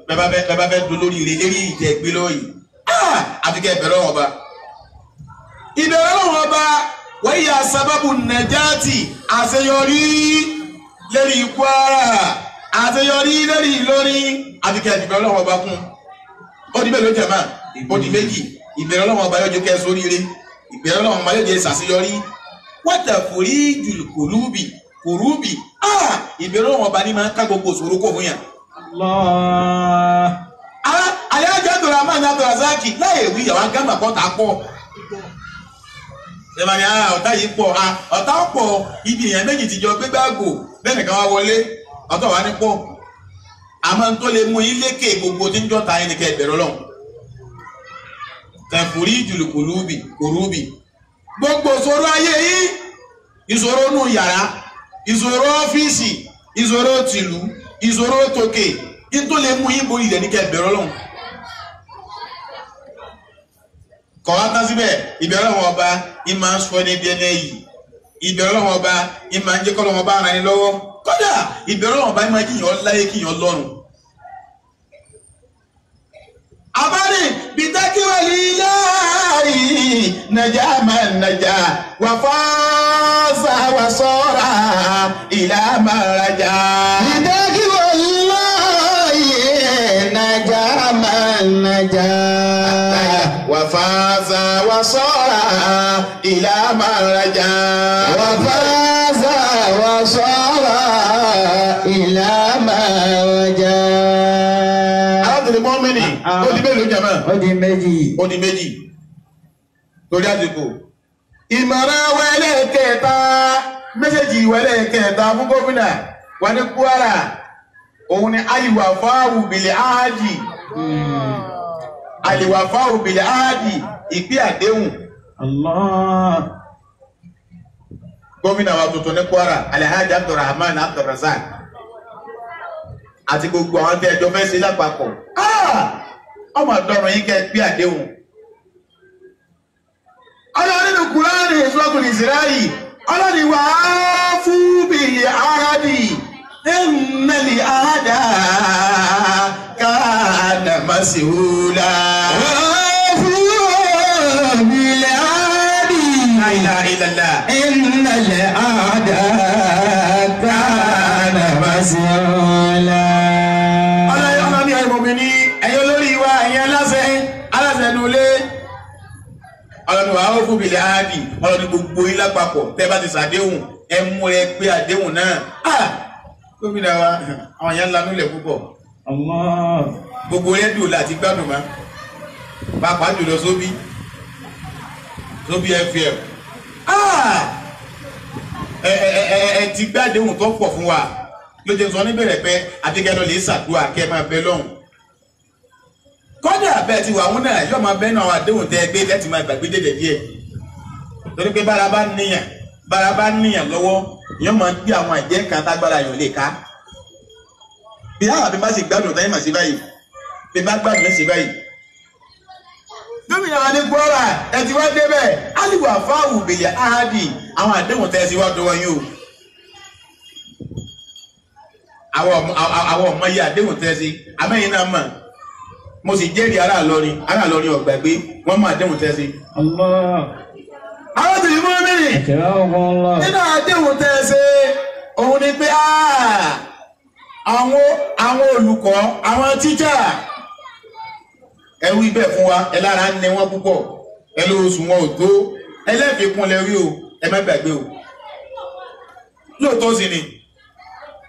Bẹ́ẹ̀ bá fẹ́ dolórí ilé lérí ìjẹ́ gbé lọ́yìí. Àfi kẹ́ ìbẹ̀rẹ̀ Ọlọ́run ọba. Ìbẹ̀rẹ̀ Ọlọ́run ọba wàhíyà sàbàbù nàjáàtì, àṣeyọrí lérí Kwara, àṣeyọrí lérí Ìlọrin, àfi kẹ́ ìbẹ̀rẹ̀ Ọlọ́run ọba kún. Ó di mélòó jẹ̀má? Ó di méjì. Ìbẹ̀rẹ̀ Ọlọ́run ọba yóò jẹ́ kẹ́ sóríire. Ìbẹ̀rẹ̀ Ọlọ́run ọba yóò jẹ́ ṣàṣeyọrí. Wọ́tà forí jùlù kòrúbì kòrúbì. Ìbẹ̀rẹ̀ Ọlọ́run ọba ní máa ń ká gbogbo òṣòro kò fún yàn. Allah. Àyájọ́ Abdulrahman Abdulrazaki láyè wí àwọn agámà kọ́ ta pọ̀. Ìjọba ni ọ̀tá yìí pọ̀, ọ̀tá pọ̀, ibi èèyàn méjì ti jọ gbégbáàgò bẹ́ẹ̀ nìkan wá wọlé, ọ̀tá wà ní pọ̀. Àmọ́ tó lè mú yín lékè gbogbo tí ń jọ́ta yín ni kẹ́ ẹ bẹ̀rẹ̀ Ọlọ́run. Tẹ̀fùrí jùlù kòrúbì kòrúbì. Gbogbo ìṣòro ayé yín, ìṣòro nù yàrá, ìṣòro ọ́fíìsì, ìṣòro tìlú, ìṣòro tòkè, yín tó lè mú yín borí rẹ̀ ní kẹ́ ẹ bẹ̀rẹ̀ Ọlọ́run. Kọ̀ wá tán síbẹ̀, ìbẹ̀rẹ̀ Ọlọ́run ọba yín máa ń sọ ní bí ẹni yìí. Ìbẹ̀rẹ̀ Ọlọ́run ọba yín máa ń jẹ́ kọ́lọ́run ọba ara ẹni lọ́wọ́. Kódà ìbẹ̀rẹ̀ Ọlọ́run ọba yín máa kíyàn láyé kíyàn lọ́run. Abáni bìtákìwẹ̀lì láàyè nàjà máa nàjà wà fáṣà wà sọ́ra ìlà máa rajà. Bìtákìwẹ̀lì láàyè nàjà máa nàjà. Wà fáṣà wà sọ́ra ìlà máa rajà. Wà fáṣà wà sọ́ra ìlà máa rajà. Alábìnrin mọ́mìnì, ó di mélòó jàmá? Ó di méjì. Ó di méjì. Torí àsìkò. Ìmọ̀ràn wẹlé kẹta, méjèèjì wẹlé kẹta fún gómìnà wa ní Kwara, òun ni àlìwàfáwù bìlẹ̀ áàdì. Àlìwàfáwù bìlẹ̀ áàdì, ìpín àdéhùn. Allah. Gómìnà wa tuntun ní Kwara, Alhaji Abdulrahman Abdulrazak, àti gbogbo àwọn tí ẹjọ́ fẹ́ ṣe lápapọ̀. Ọmọ ọ̀dọ́rùn yín kẹ́ pé àdéhùn. Ọlọ́run nínú Kùránì Suratul Isra'i, Ọlọ́run wà á fún bìlì áhádì, innal ahda kana mas'ula. Wà á fún bìlì áhádì. La ilaha illallah. Innal ahda kana mas'ula. Ọlọ́run ní ẹ̀yin mọ̀mí ní ẹ̀yin olórí wa, ẹ̀yin aláṣẹ, aláṣẹ nulẹ̀. Ọlọ́run wà á fún bìlẹ̀ áàdì, ọlọ́run gbogbo yín lápapọ̀ tẹ́ bá ti ṣàdéhùn, ẹ mú ẹ pé àdéhùn náà. Gómìnà wa, àwọn èèyàn lanú lẹ̀ púpọ̀. Allah. Gbogbo rédíò láti gbádùn mọ́. Pàápàá jùlọ sóbí. Sóbí FM. Ẹ ti gbàdéhùn tó pọ̀ fún wa. Ló jẹ́ sọ níbẹ̀rẹ̀ pé àtikẹ́ lọ lè ṣàdúrà kẹ́ máa bẹ lọ́hùn. Kọ́dà bẹ́ẹ̀ ti wà wọn náà yóò máa bẹ́ẹ̀ náà àwọn àdéhùn tẹ́ ẹ gbé lẹ́tì máa gbàgbé dèdè díẹ̀. Torí pé bára bá níyàn lọ́wọ́, yóò máa gbé àwọn àjẹ́ kan tágbára yàn lè ká. Bí àwọn àbí má sì gbádùn táyé mà sí báyìí, bí bá gbádùn sí báyìí. Gómìnà wa ní Kwara, ẹ ti wá débẹ̀, aliwa fáwù bèlè áhádì, àwọn àdéhùn tẹ́ ẹ ti wá dọwọ́ yín o. Àwọn ọmọ yìí àdéhùn tẹ́ sí amẹ́yìn náà mọ̀ mo sì jẹ́rìí ará Ìlọrin ọ̀gbàgbé wọ́n mọ àdéhùn tẹ́ sí. Àwọn tìlú mọ́ mẹ́rin nínú àdéhùn tẹ́ sí òun ni pé àwọn olùkọ́ àwọn tíjà ẹ wí bẹ́ẹ̀ fún wa ẹ lára ń nẹ wọ́n púpọ̀ ẹ lóṣù wọn ò tó ẹlẹ́fikún lẹ rí o ẹ má gbàgbé o. Lóòótọ́ sì ni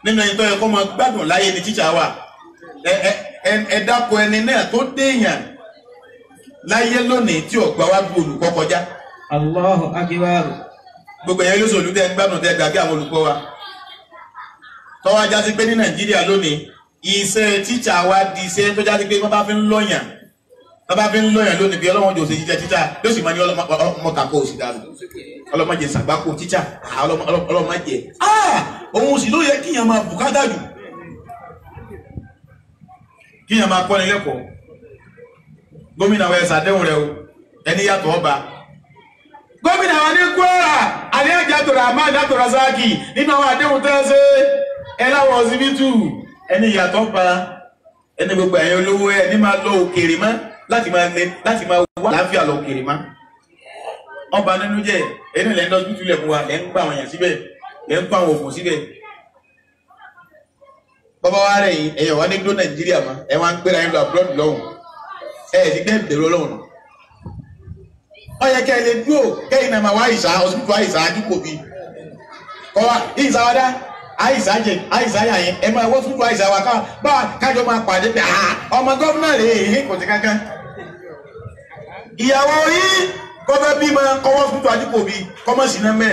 nínú ẹni tó yẹ kó máa gbádùn láyé ni tíṣà wà. Ẹ dákọ ẹni náà tó déèyàn láyé lónìí tí ọ̀gbà wá gbé olùkọ́ kọjá. Allahu akbar. Gbogbo ẹ̀yẹ lóṣòlù tẹ́ ń gbádùn tẹ́ gbàgbé àwọn olùkọ́ wa. Tọ́wọ́ ajá sí pé ní Nàìjíríà lónìí iṣẹ́ tíṣà wa di iṣẹ́ tó já sí pé wọ́n bá fi ń lọ́yàn lónìí bí ọlọ́wọ́n jò ṣe jíjẹ tíṣà yóò sì máa ní ọlọ́mọkàkọ́ òsì dànù ọlọ́mọdé sàgbákò tíṣà ọlọ́mọdé òun sì ló yẹ kíyàn máa bùkátà jù kíyàn máa kọ́ni lẹ́kọ̀ọ́. Gómìnà wa ẹ̀sà dẹ́hùn rẹ o ẹni yàtọ̀ ọba. Gómìnà wa ní Kwara Alhaji Abdulrahman Abdulrasaki nínú àwọn àdéhùn tẹ́ ṣe ẹ láwọn ọsibítù ẹni yàtọ̀ ọba ẹni gbogbo ẹ̀yin olówó ẹni máa lọ òkèèrè mọ́ láti máa wá láàfíà lọ òkèèrè mọ́. Ọba nínú jẹ ẹni lẹ́yìn lọ́sibítù lẹ̀kùn wa lẹ́ ń gbà wọ̀nyàn síbẹ̀ lẹ́ ń kó àwọn òògùn síbẹ̀. Bàbá wa rẹ̀ yìí ẹ̀yàn wa ní dó Nàìjíríà mọ́ ẹ̀ wá ń gbéra yín lọ abroad lọ́hùn ẹ̀ ti gbẹ́ bẹ̀rù Ọlọ́run. Ó yẹ kẹ́ ẹ lè dúró kẹ́yìn náà máa wá àìsà ọsibítù àìsà àdúgbò bíi kọ́ wa ìsà wa dá àìsà jẹ àìsà yà yẹn ẹ máa wọ́n fúnfún àìsà wa ká bá kájọ máa pàdé pé ọmọ gómìnà rè é kò sí kankan. Ìyàwó yìí kọ́fẹ́ bímọ kọ́wọ́ fúnfún àdúgbò bíi kọ́mọ̀ sí náà mẹ́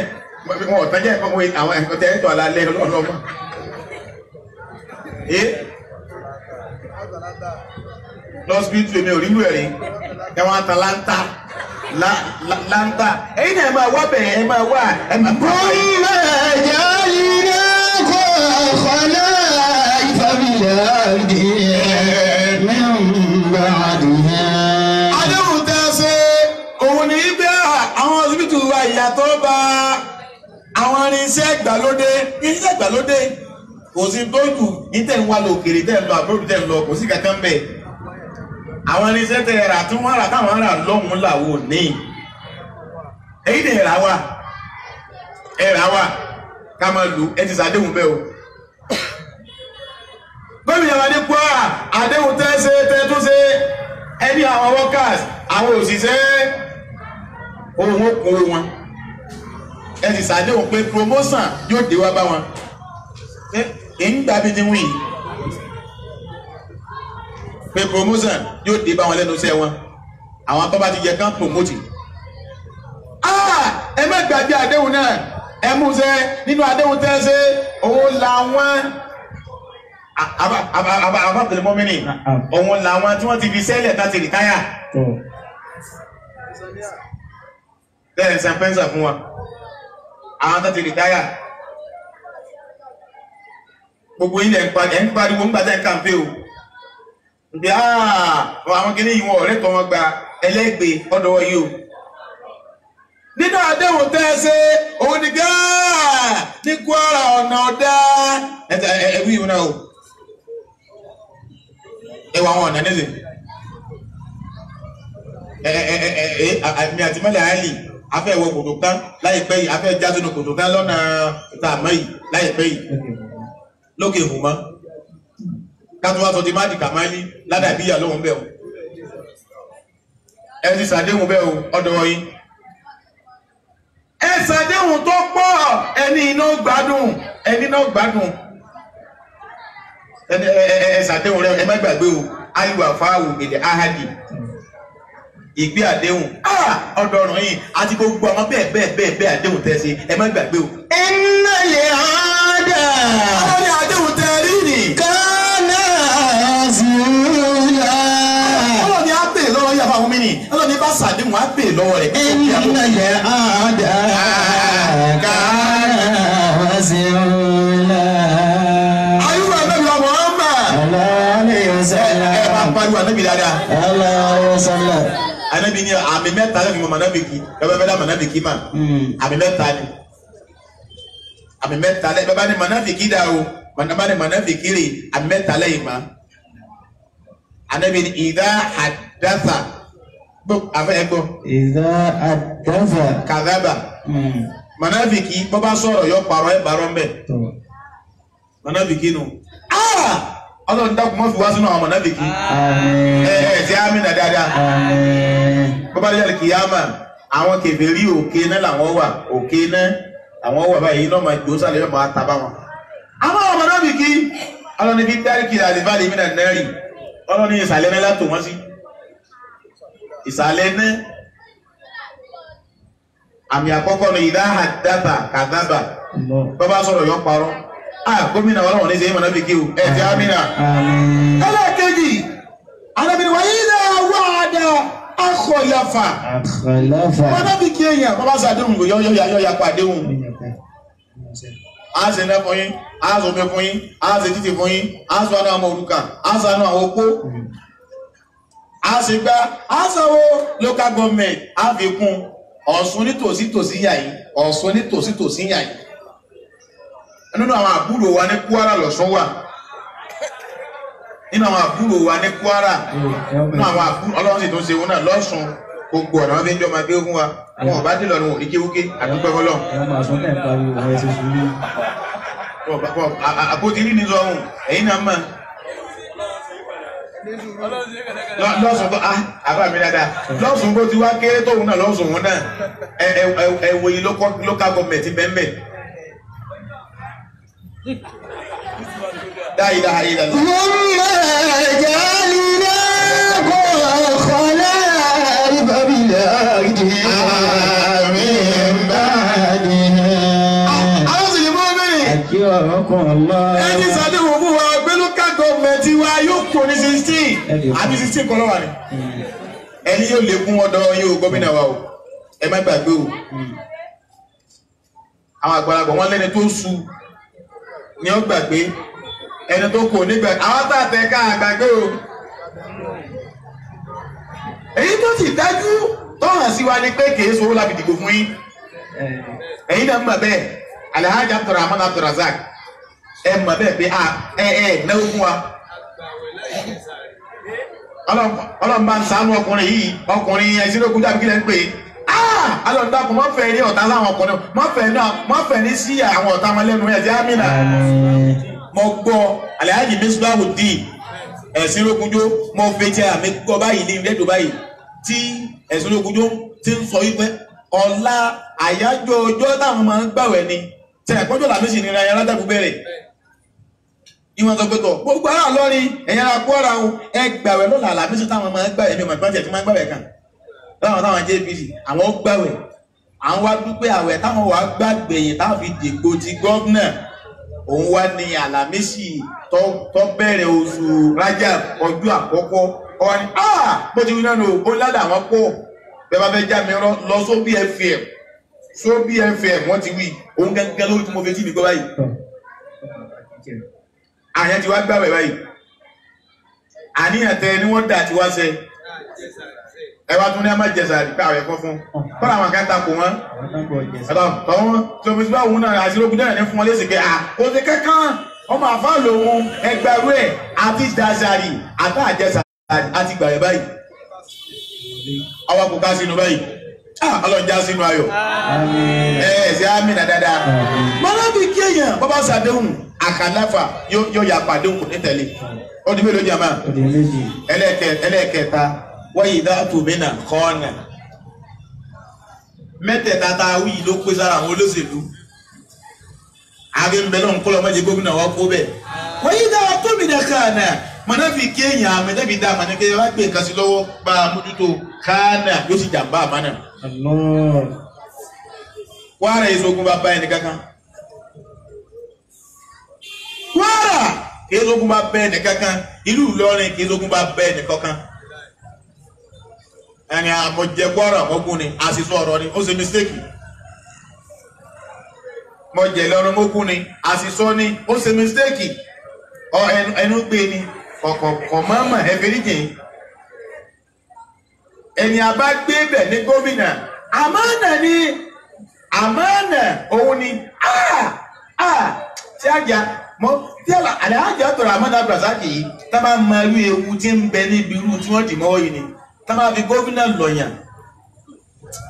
wọn ọ̀tá jẹ́ àwọn ẹ̀kọ́ tẹ́ ẹ̀tọ́ alálẹ́ ọlọ́mọ. Lọ́sibítù èmi ò rí wẹ̀ rí ẹ wọ́n ta láńtà láńtà ẹ̀yin náà ẹ máa wá bẹ̀rẹ̀ ẹ máa wá ẹ máa. Kúnlẹ̀ jẹ́ kó khala'ifa fil ardi min ba'dihim. Àdéhùn tẹ́ ṣe òun ní bí àwọn ọsibítù wa ìyàtọ̀ bá àwọn irinṣẹ́ ìgbàlódé kò sí tó jù ní tẹ̀ ń wá lọ òkèrè tẹ̀ ń lọ àbúrò tẹ̀ ń lọ kò sí kankan bẹ́ẹ̀. Àwọn irinṣẹ́ tẹ̀ rà tí wọ́n rà táwọn rà lọ́hùn-ún làwọn ò ní. Èyí ni ẹ̀rà wà ẹ̀rà wà ká máa lù ẹ ti sàdéhùn bẹ́ẹ̀ o. Gómìnà wa ní Kwara àdéhùn tẹ́ ṣe tẹ́ tún ṣe ẹni àwọn workers àwọn òṣìṣẹ́ ohun okòwò wọn ẹ ti sàdéhùn pé promotion yóò dé wá bá wọn. Ń gbà bí ti wí pé promotion yóò dé bá wọn lẹ́nu iṣẹ́ wọn àwọn tó bá ti yẹ kán promote. Ẹ má gbàgbé àdéhùn náà ẹ mú ṣe nínú àdéhùn tẹ́ ṣe òun làwọn abábẹ̀lẹ̀ mọ́mìnì òun làwọn tí wọ́n ti fi sẹ́lẹ̀ tá ti rìtáyà tẹ́lẹ̀ san pẹ́ńsà fún wa àwọn tá ti rìtáyà gbogbo ilẹ̀ ẹ̀ ń pariwo ń gbàtẹ́ kàǹpé o ǹbí àwọn kìíní ìwọ̀n ọ̀rẹ́ kan wọn gba ẹlẹ́gbẹ̀ẹ́ ọ̀dọ̀ yìí o. Nínú àdéhùn tẹ́ ẹ ṣe òun ni gáà ní Kwara ọ̀nà ọ̀dá ẹ̀wí ìwọ̀n náà o ẹwà àwọn ọ̀nà nísìn àmì àti mẹ́lẹ̀ àálì afẹ́ ìwọ kòtò tán láìpẹ́ yìí afẹ́ já sínú kòtò tán lọ́nà ìta àmọ́ yìí láìpẹ́ yìí lókè hùmọ́ kátó wá sọ ti máàdì kàmáìlì ládàbíyà lóhùn bẹ́ẹ̀ o ẹ ti sàdéhùn bẹ́ẹ̀ o ọ̀dọ̀ yín ẹ sàdéhùn tó pọ̀ ẹni iná gbádùn ẹni iná gbádùn ẹ sàdéhùn rẹ ẹ má gbàgbé o aliwa fáwù èdè ahadi ìgbé àdéhùn ọ̀dọ̀ ọ̀ràn yìí àti gbogbo àwọn bẹ́ẹ̀ bẹ́ẹ̀ bẹ́ẹ̀ bẹ́ẹ̀ àdéhùn tẹ́ ṣe ẹ má gbàgbé o. Innal ahda. Ọlọ́ni àdéhùn tẹ́ rí ni. Kana mas'ula. Ọlọ́ni á bèè lọ́wọ́ yàrá àwọn mìíràn ọlọ́ni bá sàdéhùn á bèè lọ́wọ́ rẹ̀. Innal ahda kana mas'ula. Ayúwà Ànábì wa Muhammad. Ẹ bá pariwo Ànábì dáadáa. Ànábì ní àmì mẹ́ta lẹ́nu mọ̀ Ànábì kí bẹ́ẹ̀ bẹ́ẹ̀ dá Ànábì kí mà àmì mẹ́ta ni àmì mẹ́ta lẹ́ bẹ́ẹ̀ bá ní mọ̀nàfìkì dà o Mọ̀nàmánì mọ̀nàfìkiri àmẹ́ta lẹ́yìn ma. Ànábì ní ìdá àdáfà. Àfẹ́ ẹgbọ́. Ìdá àdáfà. Kàdábà. Mọ̀nàfìkì bọ́ bá sọ̀rọ̀ yọ parọ́ ẹ̀ bàrọ̀ mbẹ̀. Mọ̀nàfìkì nù. Ọlọ́run dákun mọ́ fi wá sínú àwọn mọ̀nàfìkì. Ẹ ẹ ti àmì nà dáadáa. Bọ́ bá dé jáde kìyàmà, àwọn kèfèrí òkè náà làwọn wà, òkè náà àwọn wà báyìí iná máa jó sálẹ̀ yóò máa ta bá wọn. Àwọn mọ̀nàfìkì ọlọ́run fi dáríkì àlìfáàlì mí náà nẹ́rì. Ọlọ́run ní ìsàlẹ̀ náà látò wọ́n sí. Ìsàlẹ̀ náà. Àmì àkọ́kọ́ ni ìdá àdábà kàdábà. Bọ́ bá sọ̀rọ̀ yọ parọ́. Gómìnà ọlọ́run ní sẹ́yìn mọ̀nàfìkì o, ẹ̀ ti àmì náà. Ẹlẹ́ẹ̀kejì, arábìnrin wa yìí náà wà á dá akọ̀yàfà. Mọ̀nàfìkì èèyàn bọ́ bá sàdéhùn yọ yapa àdéhùn. A ṣe iná fún yín, a ṣe omi fún yín, a ṣe títì fún yín, a ṣe àánú àwọn òrukàn, a ṣe àánú àwọn opó. A ṣe gbá, a ṣàwó local government, a fi kún Ọ̀ṣun ní tòsí tòsí yà yín, Ọ̀ṣun ní tòsí tòsí yà yín. Nínú àwọn àbúrò wa ní Kwara lọ̀ṣun wà. Nínú àwọn àbúrò wa ní Kwara, nínú àwọn àbúrò Ọlọ́run sì tún ṣe wọn náà lọ́ṣun. Gbogbo ọ̀nà wọn fi ń jọ máa gbé fún wa. Wọn ò bá dé lọ́nu òní kéwúké àdúgbò fọlọ́run. Àpótí rí ní sọ́hun, ẹ̀yin náà mọ̀. Lọ́sùn tó àbá mi dáadáa. Lọ́sùn bó ti wá kéré tóun náà lọ́sùn wọn náà. Ẹ wo yìí local government bẹ́ẹ̀. La ilaha illallah. Thumma ja'alnakum khala'ifa fil ardi min ba'dihim. Àwọn sì ní mọ́ bẹ́ẹ̀. Ẹni sàdéhùn fún wa pé local government wa yóò kó ní 16 àbí 16 kọ́ lọ́wọ́ ni. Ẹni yóò lékún ọ̀dọ̀ yóò gómìnà wa o, ẹ má gbàgbé o. Àwọn àgbàlagbà wọn lẹ́ni tó su ni ó gbàgbé, ẹni tó kò nígbà àwọn tá a tẹ ká àgbàgbé o. Èyí tó sì dájú tó hàn sí wa ni pé kìí sowó la fi dìbò fún yín. Ẹ̀yin náà mọ̀ bẹ́ẹ̀, Alhaji Abdulrahman Abdulrazak, ẹ mọ̀ bẹ́ẹ̀ pé ẹ náwó fún wa. Ọlọ́run bá ń ṣàánú ọkùnrin yìí, ọkùnrin ẹ̀sìnlógún dàbí kílẹ̀ ń pè é. Ọlọ́run dákun mọ́ fẹ́ ní ọ̀tá láwọn ọkùnrin, mọ́ fẹ́ ní sí àwọn ọ̀tá wọn lẹ́nu ẹ̀ sí àmìnà. Mo gbọ́ Alhaji Misbahudeen ẹ̀sìnlógúnjó, mo fẹ́ jẹ́ àmì gbọ́ báyìí ní rédíò báyìí tí ẹ̀sìnlógúnjó ti ń sọ wípé ọ̀la àyájọ́ ọjọ́ táwọn máa ń gbàwẹ̀ ni tẹ̀ ẹ̀kọ́jọ́ làmísì nira ẹ̀yà aládàbù bẹ̀rẹ̀. Ìwọ̀n sọ pé tọ̀ gbogbo ará Ìlọrin ẹ̀yà ara Kwara o, ẹ gbàwẹ̀ lọ́la àlàmísì táwọn máa ń gbàwẹ̀ ní ọmọ ìpínlẹ̀ tí máa ń gbàwẹ̀ kan. Láwọn táwọn JPC àwọn gbàwẹ̀, àwọn wá dúpẹ́ àwẹ̀ táwọn wá gbàgbẹ̀yìn táwọn fi dìgbò ti gọ́vnà. Òun wá ní àlàmísì tó bẹ̀rẹ̀ oṣù Rajab ọjọ́ àkọ́kọ́. Ọwọ́ ni bó ti wí náà nù ó ládàá àwọn pọ̀. Bẹ́ẹ̀ bá fẹ́ já mi rán lọ sóbí FM, sóbí FM wọ́n ti wí òun gángan lórí tí mo fi tí mi gbọ́ báyìí. Àyàn ti wá gbàwẹ̀ báyìí. Àníyàn tẹ ni wọ́n dà tí wá ṣe. Ẹ wá tún ní a máa jẹ sàárì pé àwẹ̀ fún. Kọ́lá àwọn kan takò wọ́n. Tọ́wọ́n tó fi bá òun náà àti ológun náà ní fún wọn léṣe pé à kò sí kankan ọmọ àfa lòun ẹgbẹ̀rún ẹ̀ àti jàzàrì àti àjẹsàárì àti gbàwẹ̀ báyìí. Àwa kò ká sínú báyìí. Ọlọ́run já sínú ayọ̀. Ẹ ẹ ṣe àmì nà dáadáa. Mọ́lábí kí èèyàn bọ́ bá ṣàdéhùn àkàláfà yóò yà pàdéhùn ní tẹ̀lé. Ó di mélòó jàmá? Ẹlẹ́ẹ̀kẹta wọ́n yìí dá tòmínà kọ́ọ̀nà. Mẹ́tẹ̀ẹ̀ta tá a wí ló pé sára àwọn olóṣèlú. Àbí ń bẹ lọ́n kọ́ lọ́mọdé gómìnà wa kó bẹ́ẹ̀. Wọ́n yìí dá tòmínà kọ́ọ̀nà. Mọ̀nàfi kéèyàn àmẹ́tẹ́bi dá àmọ́nẹ́kẹ́ wá gbé nǹkan sí lọ́wọ́ bá a mójútó kánà yóò sì jàǹbá àmánà. Kwara èso ogun bá bá ẹni kankan. Kwara èso ogun bá bá ẹni kankan. Ìlú Ìlọrin èso ogun bá bá ẹni kankan. Ẹni àmọ̀jẹ Kwara mọ́gún ni àṣìṣe ọ̀rọ̀ ni ó ṣe mistake. Mọ̀jẹ̀ Ìlọrin mọ́gún ni àṣìṣọ ni ó ṣe mistake. Ọ ẹnu gbé ni kọ̀kọ̀ mọ́mọ́ ẹ̀fẹ̀ríjìn. Ẹni a bá gbé bẹ̀ ní gómìnà àmánà ni àmánà òun ni tí a jà Mọ tí Alhaji Abdulrahman Abdulrasaq yìí tá bá mọ irú ewu tí ń bẹ níbi irú tí wọ́n dì mọ́wọ́ yìí ni tá bá fi gómìnà lọ̀yàn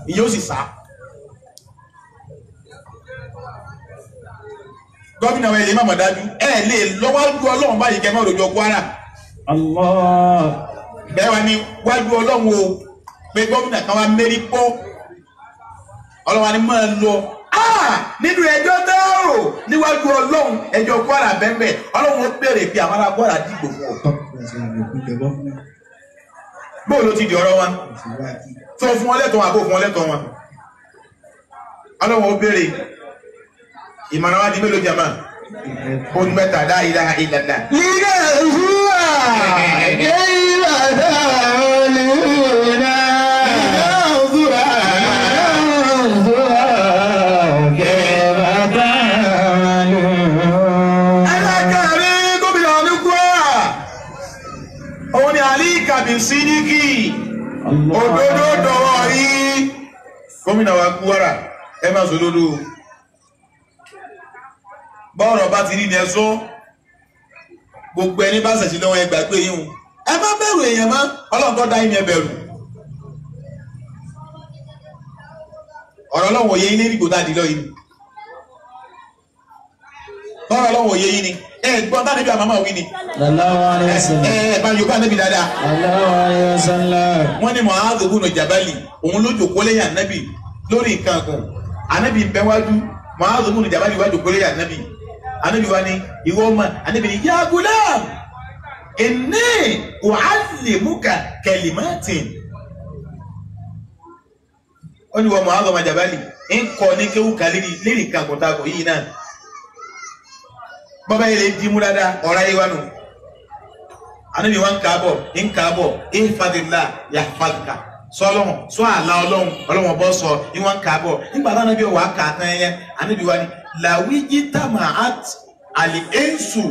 ìyẹn ó sì sá. Gómìnà wa ilé má mọ̀ dájú ẹ lè lọ́wọ́jú Ọlọ́run báyìí kẹ́ mọ́ òdòjọ́ Kwara. Allah. Bẹ́ẹ̀ wá ní wájú Ọlọ́run o pé gómìnà kan wá mérí pọ́ Ọlọ́run wa ni máa lọ nínú ẹjọ́ tẹ́rò níwájú Ọlọ́run ẹjọ́ Kwara bẹ́ẹ̀ Ọlọ́run ó béèrè pé àwọn ará Kwara dìbò fún ọ. Bóò ló ti di ọ̀rọ̀ wọn tó fún wọn lẹ́tọ̀ọ́ àbò fún wọn lẹ́tọ̀ọ́ wọn Ọlọ́run ó béèrè. Ìmọ̀ràn wa di mélòó jama? Ó ní mẹ́ta la ilaha illallah. Lílẹ̀ ìhúwà kéwà dáhùn náà. Lílẹ̀ ìhúwà kéwà dáhùn. Ẹlẹ́kẹ̀rin gómìnà ní Kwara. Òun ni Ali Kabir Sidiki. Òdodo dọ̀wọ́ yìí. Gómìnà wa Kwara, ẹ má sọ òdodo. Bọ́ọ̀rọ̀ bá ti rí ni ẹ sọ gbogbo ẹni bá ṣẹ̀ṣẹ̀ lọ́wọ́ ẹ gbàgbé yín o ẹ má bẹ̀rù èèyàn mọ́ Ọlọ́run tó dá yín ẹ bẹ̀rù. Ọ̀rọ̀ Ọlọ́run òye yín ní ìgbò tá a di lọ yìí ni bọ́ọ̀rọ̀ Ọlọ́run òye yín ni ẹ gbọ́n tá níbi àmàmà wí ni ẹ bá Yorùbá níbi dáadáa. Wọ́n ní Mu'adh ibn Jabali òun ló jòkó lẹ́yìn ànábì lórí nǹkan kan ànábì ń bẹ wájú Mu'adh ibn Jabali wá jòkó lẹ́yìn ànábì. Anabi wa ni ìwọ ọmọ anabi ni ya gulam inni u'allimuka kalimatin. Ó ní wọ́n Mu'adh ọmọ Jabali ń kọ́ ní kéwù kan lérí nǹkan àkọ́tàkọ̀ yìí náà bọ́bá yìí lè di mú dáadáa ọ̀rá yìí wá nù. Anabi wa ń kà á bọ̀ ń kà á bọ̀ ihfadillah yahfadka sọlọ́hún sọ àlà ọlọ́hún ọlọ́hún ọbọ̀ sọ ìwọ̀n ń kà á bọ̀ nígbà táwọn anabi wà á kà á tán yẹn anabi wa ni làwíjítàmà àlìẹ́nsù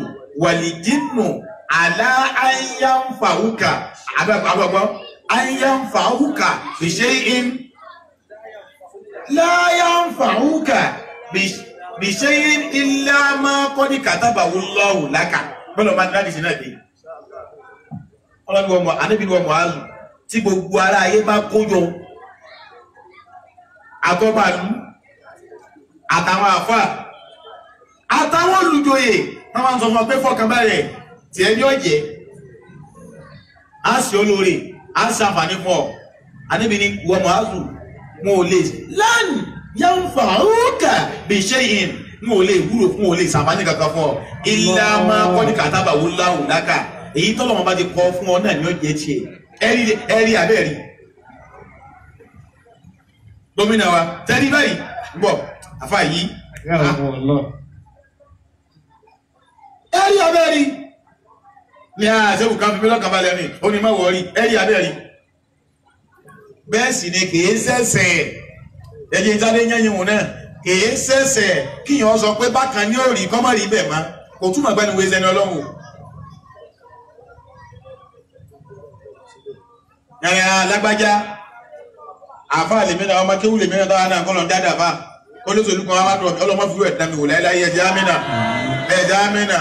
wàlìjínù àlá àyànfàwùkà àbàgbọ́ àyànfàwùkà bìṣe in láyànfàwùkà bìṣe in ilá máa kọ́ ní kàtàbàwù lọ́wù lákà bọ́lá ọmọ adúláàdì sí náà dé ọlọ́bí wọn mọ̀ àlù tí gbogbo ara ayé bá kó jọ àtọ́bàlú àtàwọn àfà àtàwọn olùjòyè wọ́n máa ń sọ fún ọ pé fọkànbalẹ̀ tí ẹni ọ̀jẹ̀ á sì olóore á sì àǹfààní fún ọ. Àníbi ni wọ́n mọ̀ áàzù wọn ò lè lan yanfa'uka bi shay'in wọn ò lè wúlò fún wọn ò lè sàǹfààní kankan fún ọ illa ma qad katabahu Allahu laka èyí tọ́lọ́mọ bá ti kọ fún ọ náà ni ó jẹ́ tiẹ̀ ẹ̀rí abẹ́rí gómìnà wa tẹ́rí báyìí bọ̀ afa yìí ẹ̀rí abẹ́rí ní àṣẹ́wù kan fi mílọ́kàn balẹ̀ ní ó ní má wọ̀ọ́rí ẹ̀rí abẹ́rí bẹ́ẹ̀ sì ni kìí ṣẹ̀ṣẹ̀ ẹ̀jẹ̀ ìjáde yẹ́yìn wò náà kìí ṣẹ̀ṣẹ̀ kíyàn sọ pé bákan ní òrì kọ́mọ̀rí bẹ̀ mọ́ kò túmọ̀ gbẹ́nu wo ẹsẹ̀ ní Ọlọ́run o. Yàrá lágbájá àfa lèmi náà ọmọ kéwù lèmi náà táwa náà kọ́ lọ́n dáadáa fa olóṣèlú kan wá dùn ọlọ́mọ fi wẹ̀ dàmí wò láyé ẹ̀jẹ̀ amínà ẹ̀jẹ̀ amínà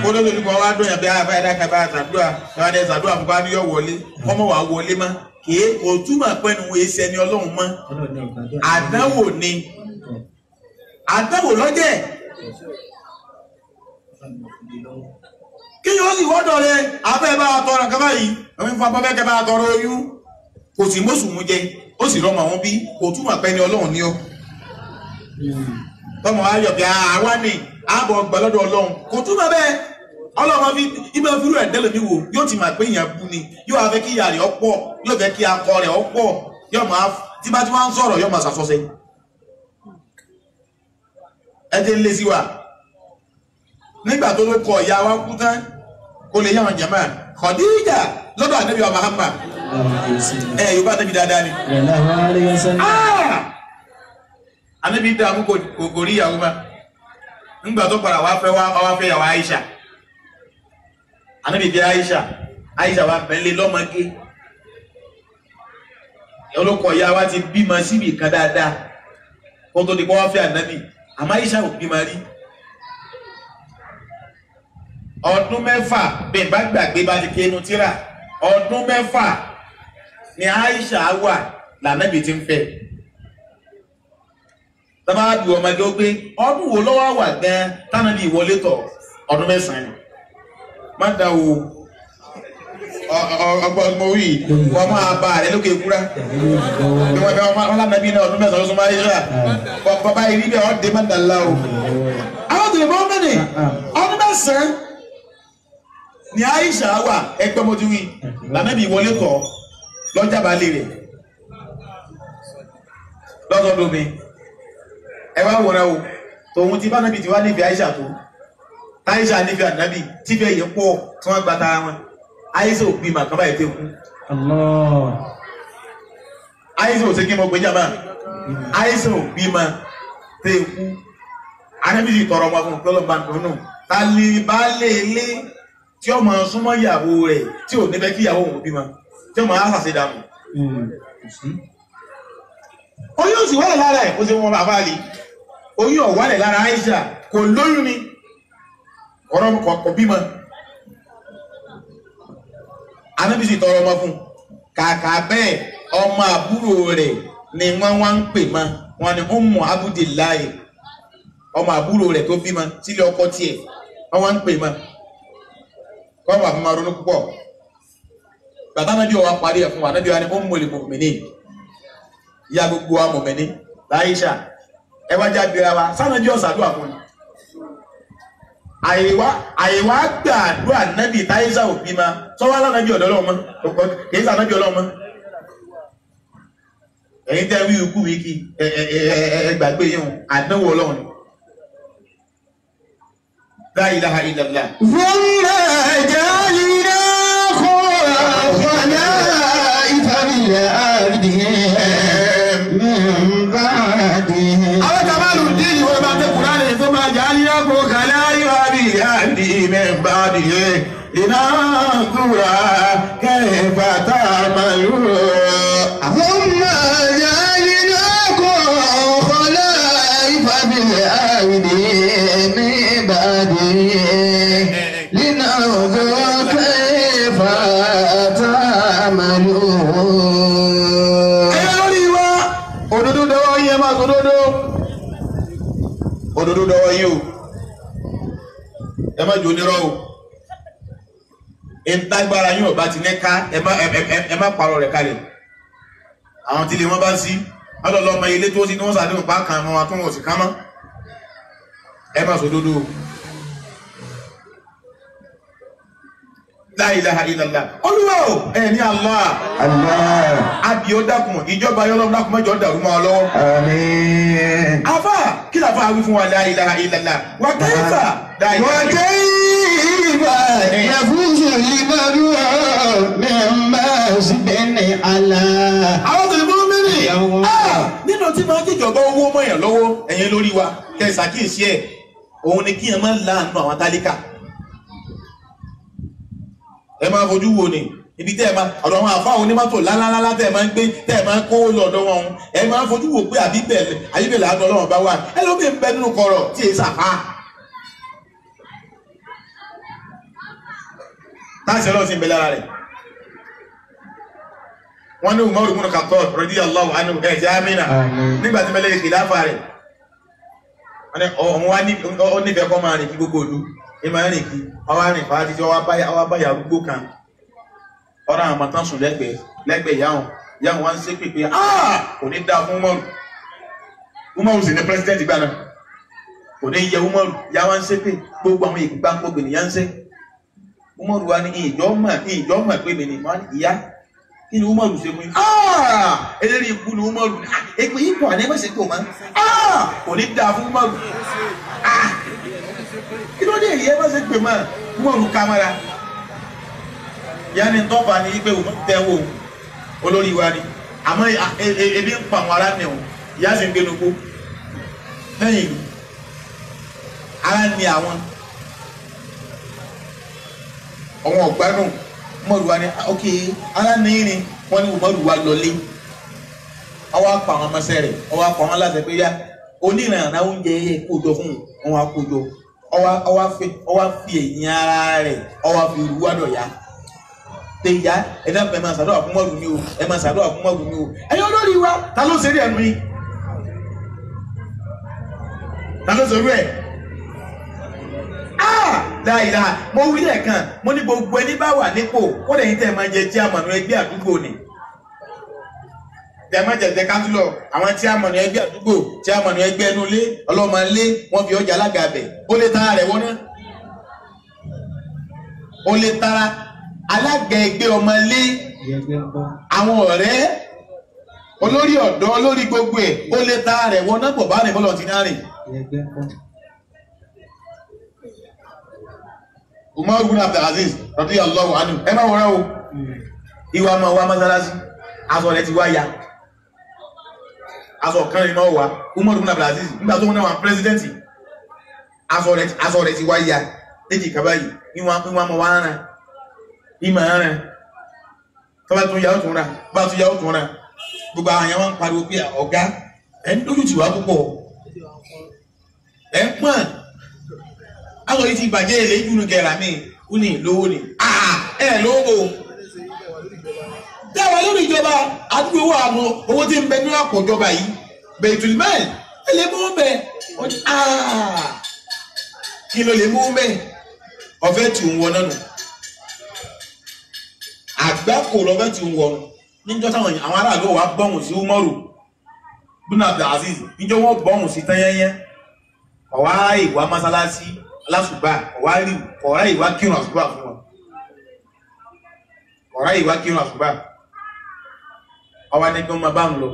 olóṣèlú kan wá dùn yàn bí àfa ẹ̀dá kan bá ṣàdúrà ẹ̀wọ̀n ẹ̀ ṣàdúrà fún bá ní yọ wọlé ọmọ wà wọlé mọ́ kìí kò túmọ̀ pẹ́nu ẹsẹ̀ ni Ọlọ́run mọ́ àdánwò ni àdánwò lọ́jẹ̀ kí yóò sì wọ́dọ̀ rẹ afẹ́ bá a tọrọ nǹkan báyìí àwọn ìfún abọ́fẹ́ kẹ bá a tọrọ oyún kò sì mọ́sùn jẹ ó sì rọmọ àwọn bí kò túmọ̀ pẹ́ ni Ọlọ́run ni ó tọmọ ayọ̀ bí àwa ni ààbọ̀ ọgbà lọ́dọ̀ Ọlọ́run kò túmọ̀ bẹ́ẹ̀ Ọlọ́run fi ibà fúru ẹ̀ dẹ́lẹ̀ mi wò yóò ti máa pé èèyàn bú ni yóò wá fẹ́ kí ìyá rẹ̀ ọ̀pọ̀ yóò fẹ́ kí akọ rẹ̀ ọ̀pọ̀ yóò máa tí bá ti wá ń sọ̀rọ̀ yóò máa ṣàṣọṣe ẹ ti ń lé sí wa nígbà tó ló kọ ìyá wa kú tán kó lè yáwọn jẹ̀mọ́ Khadija lọ́dọ̀ ànábì wa Muhammad ẹ yorùbá ànábì dáadáa ni. Ànábì dààmú kò rí ìyàwó ma nígbà tó padà wá fẹ́ wá fẹ́ yàwó Aisha ànábì bí Aisha Aisha wa pẹ̀lẹ́ lọ́mọge olókọ̀ ìyá wa ti bímọ síbi kan dáadáa kó tó di kó wá fẹ́ ànábì àmọ́ Aisha ò bímọ rí. Ọdún 6 bí n bá gbàgbé bá ti kéénu tíra, ọdún 6 ni Aisha wà lànàbì tí ń fẹ́. Tábà bí ọmọdé ó pé ọdún wo lọ́wọ́ wà gan tánàbì ìwọlé tọ̀, ọdún 9 ni. Má da o ọgbọ́n mo wí, wọ́n máa bá rẹ lókè kúrá. Bí wọ́n bẹ wọn lánàbì náà ọdún 9 ló súnmọ́ Aisha. Bàbá yìí rí bẹ́ẹ̀ ọ́ dé má dàlá o. Àwọn tòlè mọ́ mẹ́rin ọdún 9 ni Aisha wà ẹgbẹ́ mo ti wí lànàbì ìwọlé tọ̀ lọ́jà bá lè rẹ̀ lọ́sọ̀dọ̀ mi. Ẹ wá wòran o, tòun ti bá nàbì tí wá nífẹ̀ẹ́ Aisha tó, Aisha nífẹ̀ẹ́ ànábì tífẹ̀ẹ́ yìí pọ̀ tí wọ́n gba tara wọn. Aisha ò bí màkà báyìí tẹ́ kú. Aisha ò ṣe kí n mọ gbé jàmbá. Aisha ò bí ma tẹ́ kú. Ànábì sì tọrọ ọmọ fún un kí ọlọ́mọba ń dùn. Ta ni baálé ilé tí ọmọ súnmọ́ ìyàwó rẹ̀ tí ò ní fẹ́ kí ìyàwó òun bímọ tí ọmọ àṣàṣe dànù? Oyún sì wálẹ̀ lára ẹ̀, ó ṣe wọn bàbá rí. Oyún ò wálẹ̀ lára Aisha, kò lóyún ni, ọ̀rọ̀ kò bímọ. Ànábì sì tọrọ ọmọ fún un. Kàkà bẹ́ẹ̀ ọmọ àbúrò rẹ̀ ni wọ́n wá ń pè mọ́, wọn ni Ummu Abdillahi, ọmọ àbúrò rẹ̀ tó bímọ sílé ọkọ tiẹ̀, wọ́n wá ń pè mọ́. Kọ́ wà fún ma ronú púpọ̀. Bàtà náà bí wọ́n parí ẹ̀ fún wa, náà bí wọ́n ní Ummul Mu'minin, ìyá gbogbo wa mọ̀mẹ́ni Aisha. Ẹ wá já bíra wa, sáà bí ọ̀sàdúrà fún ni. Àyèwá gbàdúrà nábì táyísà òbí ma, sọ́wọ́ alánàbí ọ̀dọ́ lọ́wọ́ mọ́, kìí sànábì ọlọ́wọ́ mọ́. Ẹ̀yin tẹ́ wí ikú wí kí ẹ gbàgbé yín o, àdánwò Ọlọ́run ni. La ilaha illallah. ثم جعلناكم خلائف في الأرض من بعدهم. Àwọn kàmáàlù dín ìwé bá tẹ Kùránì tó máa ja'alnakum khala'ifa fil ardi min ba'dihim linanzura kayfa ta'malun. ثم جعلناكم خلائف في الأرض من بعدهم لننظر كيف تعملون. Ẹyẹ lórí wa, òdodo dọwọ́ yín, ẹ máa sọ òdodo. Òdodo dọwọ́ yín o, ẹ má jò nírọ́ o. Ìtagbára yín ọba ti ní ká, ẹ má parọ́ rẹ̀ kalẹ̀. Àwọn tí ilé wọn bá sí, ọlọ́lọ́ ọmọ ilé tó sí ní wọ́n sàdéhùn pa kan àwọn akúnwọ̀n sì ká mọ́. Ẹ má sọ òdodo o. La ilaha illallah. Olúwa o, ẹ ní Allah. Allah. Àbí ó dákun, ìjọba yọlọ́run dákun mẹ́jọ dàrú mọ́ ọ lọ́wọ́. Àmín. Afa, kí làfa wí fún wa la ilaha illallah. Wa kayfa? La ilaha Wa kayfa yafuzu al-mar'u min masbin ala. Àwọn tó lè mú mẹ́rin. Nínú tí máa ń jìjọba owó mọ̀yàn lọ́wọ́, ẹ̀yin lórí wa, kẹ́ ẹ ṣàkíyèsí ẹ̀, òun ni kí ẹ máa láàánú àwọn tálíkà. Ẹ máa fojú wo ni ibi tẹ́ ẹ máa ọ̀dọ̀ àwọn àfa onímọ́tò lálálálá tẹ́ ẹ máa ń gbé tẹ́ ẹ máa ń kó lọ́dọ̀ wọn, ẹ máa fojú wo pé àbíbẹ̀ làánú Ọlọ́run bá wà. Ẹ ló bí ń bẹ nínú kọ̀rọ̀ tí èyí sàfà. Táàsì Ọlọ́run sì ń bẹ lára rẹ̀. Wọ́n ní Umaru ibn Khattab radiyallahu anhu ẹ̀ jẹ́ amínà nígbà tí mẹ́lẹ́ ìkìláfà rẹ̀. Wọ́n ní òun wá ní ó nífẹ̀ẹ́ kọ́ máa rìn kí gbogbo ìlú. Ẹ máa rìn kí ọwọ́ rìn fàá títí ọwọ́ báyà arúgbó kan. Ọ̀rọ̀ àwọn ọmọ tán sùn lẹ́gbẹ̀ẹ́ ìyáhùn wá ń ṣépè pé kò ní dáa fún Umaru. Umaru sì ní pírẹsidẹ́ǹtì gbà náà. Kò ní yẹ Umaru, ìyá wa ń ṣépè gbogbo àwọn ìgbà gbogbo ènìyàn ń ṣe. Umaru wa ní ìjọ mọ̀ pé mi ni wọ́n ní ìyá. Kí ni Umaru ṣe fún yín? Eléré ikú ni Umaru. Èpè yìí pọ̀ àná ẹ má ṣe tó mọ́. Kò ní dáa fún Umaru. Kí ló dé ìyá ẹ má ṣe pè mọ́? Umaru ká mọ́ra. Ìyá ni tọ́fà ni pé Umaru tẹ́ wò olórí wa ni. Àmọ́ ebi ń pa àwọn ará ni òun. Ìyá sì ń gbénu kú. Lẹ́yìn ìlú, ara ni àwọn. Àwọn ọ̀gbádùn Umaru wa ni ok ara ní ni wọ́n ní Umaru wa lọlé. Ọwọ́ apá àwọn ọmọọṣẹ́ rẹ̀, ọwọ́ apá àwọn aláṣẹ pé yá onírànà oúnjẹ yẹ kó jọ fún wọn wá kó jọ. Ọwá fi ẹ̀yìn ara rẹ̀ ọwá fi wádọ̀ ya. Pé ìyá ẹ dákun ẹ máa ṣàdúrà fún Umaru ni o, ẹ máa ṣàdúrà fún Umaru ni o. Ẹ̀yin olórí wa, ta ló ṣeré ẹnu yín? Ta ló ṣeré ẹ̀? Láìláà, mo wí lẹ́ẹ̀kan, mo ní gbogbo ẹni bá wà nípò, kódà yín tẹ́ ẹ máa jẹ chairman ẹgbẹ́ àdúgbò ni. Tẹ́ ẹ máa jẹ kánsílọ̀, àwọn chairman ẹgbẹ́ àdúgbò, chairman ẹgbẹ́ ẹnu ilé, ọlọ́mọ ilé, wọ́n fi ọjà alága abẹ. Ó lè tara rẹ̀ wọ́n náà. Ó lè tara alága ẹgbẹ́ ọmọ ilé, àwọn ọ̀rẹ́, olórí ọ̀dọ́, olórí gbogbo ẹ̀, ó lè tara rẹ̀ wọ́n náà pọ̀ bá rìn bọ́lọ̀ ti náà rìn. Umar ibn Abdulaziz radiyallahu anhu, ẹ máa wọ́n o, ìwà máa wá mọ́sálásí, aṣọ rẹ̀ ti wá ya, aṣọ kan ní máa wá. Umar ibn Abdulaziz nígbà tó ń náwà pírẹsidẹ́ntì, aṣọ rẹ̀ ti wá ya léjì kaba yìí, ìwà máa wá rán, ìmọ̀ rán, tọ́ba tún ya ó tún rán, bá tún ya ó tún rán, gbogbo àwọn yẹn wọ́n ń pariwo pé ọ̀gá ẹ̀ ń dójú tì wá púpọ̀, ẹ̀ ń pọ̀n aṣọ yìí ti bàjẹ́ ilé ìdúnú kẹrà mi ó ní lówó ni ẹ lówó dáwà lórí ìjọba àdúgbò owó àwọn owó tí ń bẹ ní àpò ìjọba yìí bẹ̀tùlmẹ́ẹ̀ ẹ lè mú bẹ kí ló lè mú bẹ ọ̀fẹ́ tì ń wọ nánu àgbákò lọ́fẹ́ tì ń wọ níjọ́ táwọn àwọn aráàlú wa bọ̀hùn sí Umaru bin Abdulaziz níjọ́ wọ́n bọ̀hùn sí tányányá ọ̀wá ìwà mọ́sálásí lásùbà ọ̀rá ìwà kírun àsùbà fún wọn, ọ̀rá ìwà kírun àsùbà. Ọwá ní kí wọ́n máa bá ń lọ,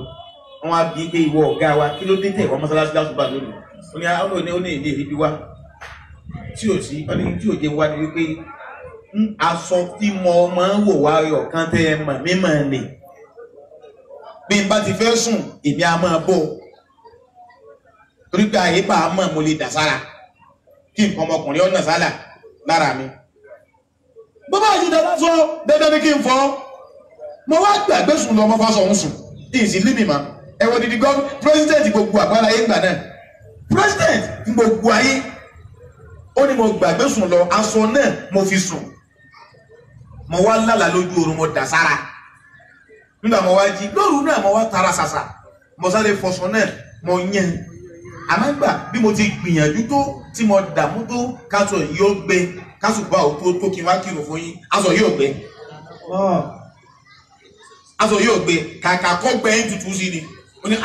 wọ́n wá bí pé ìwọ ọ̀gá wa kí ló dé tẹ̀ ìwọ mọ́sálásí lásùbà lónìí? Ó ní ó ní ilé ìríbi wá tí ò sí, ó ní tí ò jẹ́ wá ní wípé aṣọ tí mo máa ń wò wá ọ̀kan tẹ́ ẹ mọ̀ mímọ̀ nì, bí n bá ti fẹ́ sùn èmi á máa bọ̀ torí pé àyè bá a mọ̀ mo lè dà sára kí nǹkan ọmọkùnrin ọ̀nà sálà lára mi. Bó bá yí dáadáa sọ dandan ni kí n fọ́. Mo wá gbàgbé sùn lọ, mo fa sọ̀hún sùn. Ìsìn lé mi mà. Ẹ wo didi gọ́ọ̀mù pírẹ́sidẹ̀ntì gbogbo àgbára ayé gbà náà. Pírẹ́sidẹ̀ntì gbogbo ayé. Ó ní mo gbàgbé sùn lọ, aṣọ náà mo fi sùn. Mo wá lálàá lójú oorun mo dà sára. Nígbà mo wá jí, lóru náà mo wá tara ṣàṣà. Mo sáré fọṣọ náà, mo yẹn. Àmọ́ gbà bí mo ti gbìyànjú tó tí mo dààmú tó káṣọ yóò gbé kásùbà òtó tó kí n wá kírun fún yín, aṣọ yóò gbé, aṣọ yóò gbé, kàkà kọ́ gbẹ ń tutù sí ni. Ó ní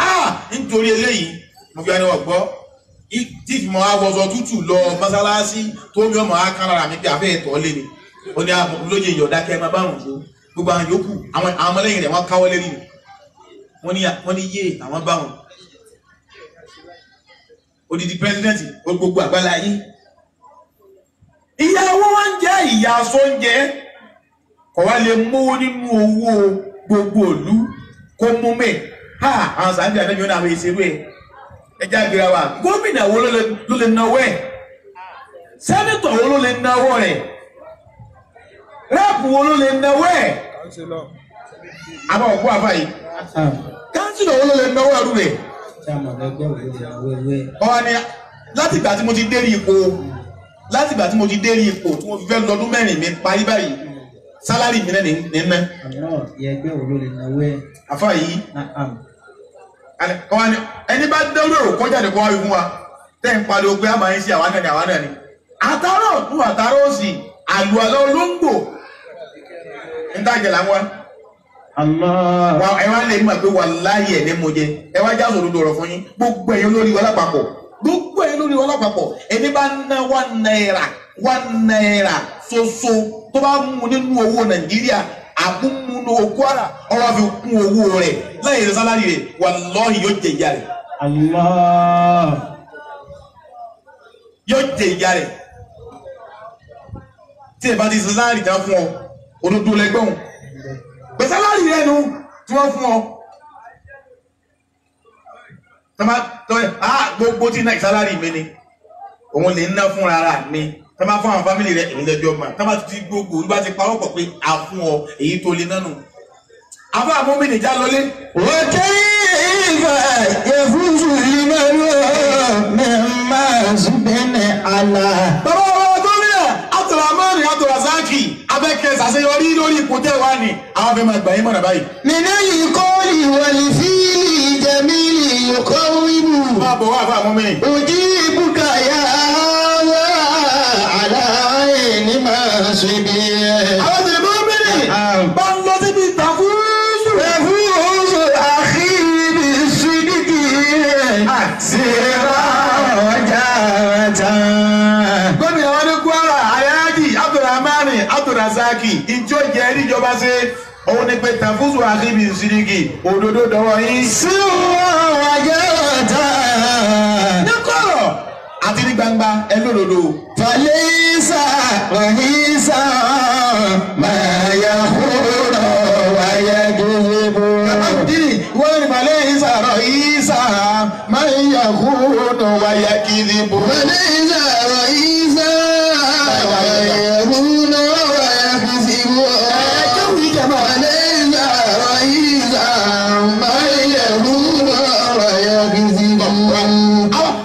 nítorí eléyìí mo fi wá ní ọgbọ́ tí mo wá wọṣọ tútù lọ mọ́sálásí tó mi ọmọ akán lára mi pé àfẹ́ ẹ̀tọ́ lé ni. Ó ní lóye ìyọ̀dá kẹ́ ẹ máa bá wọn so gbogbo àwọn yòókù àwọn ọmọlẹ́yìn rẹ̀ wọ́n káwọ́ lérí ni, wọ́n ní yé àwọn bá wọn. Odidi pírẹsidẹ́ntì gbogbo àgbálá yìí. Ìyàwó wa ń jẹ́ ìyá sóúnjẹ, kò wá lè mówó nínú owó gbogbo ìlú kó mú mẹ́. Ha àwọn sàbí àbẹ́bí wọn àwọn ìṣerú ẹ̀. Ẹ já gbéra wa, gómìnà wo ló lè náwó ẹ̀? Sẹ́nítọ̀ wo ló lè náwó rẹ̀? Rẹ́pù wo ló lè náwó ẹ̀? Àbá òkú àbá yìí. Kánsìlọ̀ wo ló lè náwó ẹrú rẹ̀? Ọ̀hún ni láti ìgbà tí mo ti dérí ipò, láti ìgbà tí mo ti dérí ipò tí mo fi fẹ́ lọ́dún mẹ́rin mi parí báyìí, sálárì mi náà ní ná. Àfa yìí, ọ̀hún ni ẹni bá dẹ́rù èrò kọjá ní kó wá wí fún wa, tẹ́ ń pariwo pé a máa ń ṣe àwa náà ni àwa náà ni. Àtàrọ̀ ọ̀tún àtàrọ̀ òsì, àlùalọ́ olóńgbò, ń tàjẹ̀ làwọn. Ẹ wá lè mọ̀ pé wàláhì ẹ̀ ní mo jẹ, ẹ wá jáde òdodo ọ̀rọ̀ fún yín, gbogbo ẹ̀yin olórí wa lápapọ̀, gbogbo ẹ̀yin olórí wa lápapọ̀, ẹni bá ná ₦1 ₦1 ṣoṣo tó bá mú nínú owó Nàìjíríà àbúmúnú Kwara ọwọ́ fi kún owó rẹ̀ láyé rẹ̀ sálárì rẹ̀ wàláhì yóò jẹ ìyá rẹ̀. Yóò jẹ ìyá rẹ̀. Tí ẹ bá ti sọ sálárì tán fún ọ, òdodo lẹgbọ̀n. Pẹ̀sẹ̀ sálárì rẹ̀ nu tí wọ́n fún ọ. Gbogbo tí náà sálárì mi ni, òun lè ná fúnra ara mi. Tá bá fún àwọn fámìlì rẹ̀ èmi lẹ́jọ́ mọ̀. Tá bá ti gbogbo olú bá ti parọ́ pọ̀ pé a fún ọ èyí tó lé nánu. Àfọ àmúmi nìjà lọlé. Wa kayfa yafuzu liman huwa min منصب على. Bàbá wa gómìnà Abdulrahman Abdulrasaki abẹ́kẹ́ ṣàṣeyọrí lórí ipò tẹ́ wà ní àwọn fẹ́ máa gbà yín mọ̀nà báyìí. من القول والفعل جميل يقوم. Máa bọ̀ wá fún àwọn mi. أجيبك يا هذا على عين منصبي. Àwọn tèmi mọ́mìnì bá ń lọ síbi ìtàkùrúsù. يفوز أخي بالصدق سرا وجاوة. Gómìnà wa ní Kwara Alhaji Abdulrahman Abdulrasaki ìjọ jẹ́ ìjọba ṣe òun ni pé tàfúsù àkíbi ìsirigi òdodo dọwọ́ yín. سرا وجاوة. Ní kọ̀rọ̀ àti ní gbangba ẹ lódodo. فليس رئيسا ما يخون ويكذب. Wọ́n ní falẹ̀ ìsàrọ̀ ìsà máa ń yà kúrò wáyà kiri bò. فليس رئيسا ما يخون ويكذب. فليس رئيسا ما يخون ويكذب.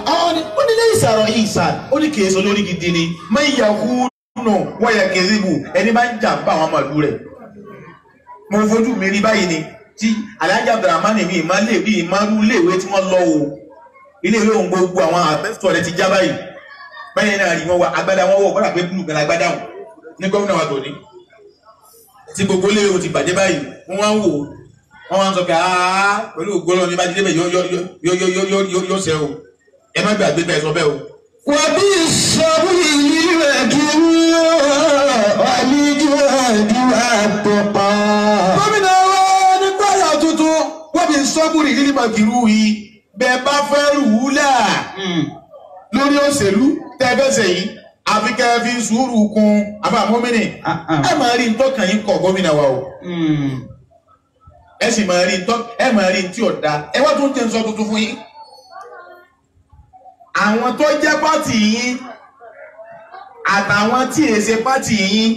Àwọn ni ó ní lẹ́yìn ìsàrọ̀ ìsà ó ní kìí sọ lórí gidi ni máa ń yà kúrò wáyà kiri bò ẹni máa ń jàǹbá àwọn ọmọ ìlú rẹ̀. Mo fojú mi rí báyìí ni tí Alhaji Abdulrahman mi ìmọ̀ lè bí ìmọ̀rú iléèwé tí wọ́n lọ o iléèwé òun gbogbo àwọn àfẹ́sọ̀ rẹ̀ ti já báyìí báyìí náà rí wọn wá agbádá wọn wọ̀ kọ́dà pé búlù gan agbádá wọn ní gómìnà wa tòní tí gbogbo iléèwé wọn ti bàjẹ́ báyìí wọ́n wá ń wò wọ́n wá ń sọ pé aaa pẹ̀lú ògbólọ́ ní bá ti débẹ̀ yọ yọ yọ yọ yọ yọ yọ sẹ́ o ẹ má gbàgbé bẹ́ẹ̀ sọ bẹ́ẹ̀ o. وبالصبر للمكروه والجهد والتقى. Gómìnà wa ní Kwara tuntun wọ́n fi sọ́bùrì lílì màkìrú yìí bẹ́ẹ̀ bá fẹ́ rù ú là lórí òṣèlú tẹ́ fẹ́ ṣe yìí àfi kẹ́ ẹ fi sùúrù kún àbá mọ́mìnì ẹ máa rí ntọ́kàn yín kọ̀ gómìnà wa o ẹ sì máa rí ntọ́ ẹ máa rí ntí ọ̀dà ẹ wá tún tẹ̀ ń sọ tuntun fún yín. Àwọn tó jẹ́ pátì yín àtàwọn tí èsè pátì yín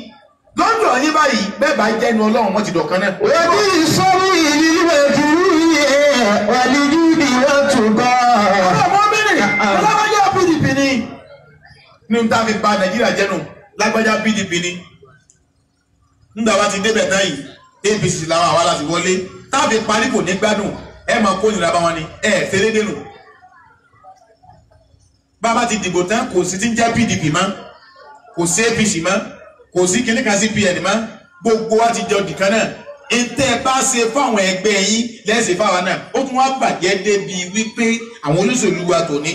lọ́dọ̀ yín báyìí bẹ́ẹ̀ bá jẹ́nu Ọlọ́run wọ́n ti dọ̀kan náà. وبالصبر للمكروه والجود والتقى. Ọmọ mẹ́rin lágbájá PDP ni ní ta fi ba Nàìjíríà jẹ́nu lágbájá PDP ni nígbà wa ti débẹ̀ tán yìí APC làwọn àwa láti wọlé táàbí parí kò ní gbádùn ẹ máa kó ìnira bá wọn ni ẹ fèrè dénú. Bàbá ti dìbò tán kò sí ti ń jẹ́ PDP mọ́ kò sí APC mọ́ kò sí kíníkan CPN mọ́ gbogbo wa ti jọ dìkan náà ntẹ́ bá ṣe fáwọn ẹgbẹ́ yín lẹ́sẹ̀ fáwọn náà ó tún wá bàjẹ́ débi wípé àwọn olóṣèlú wa tòní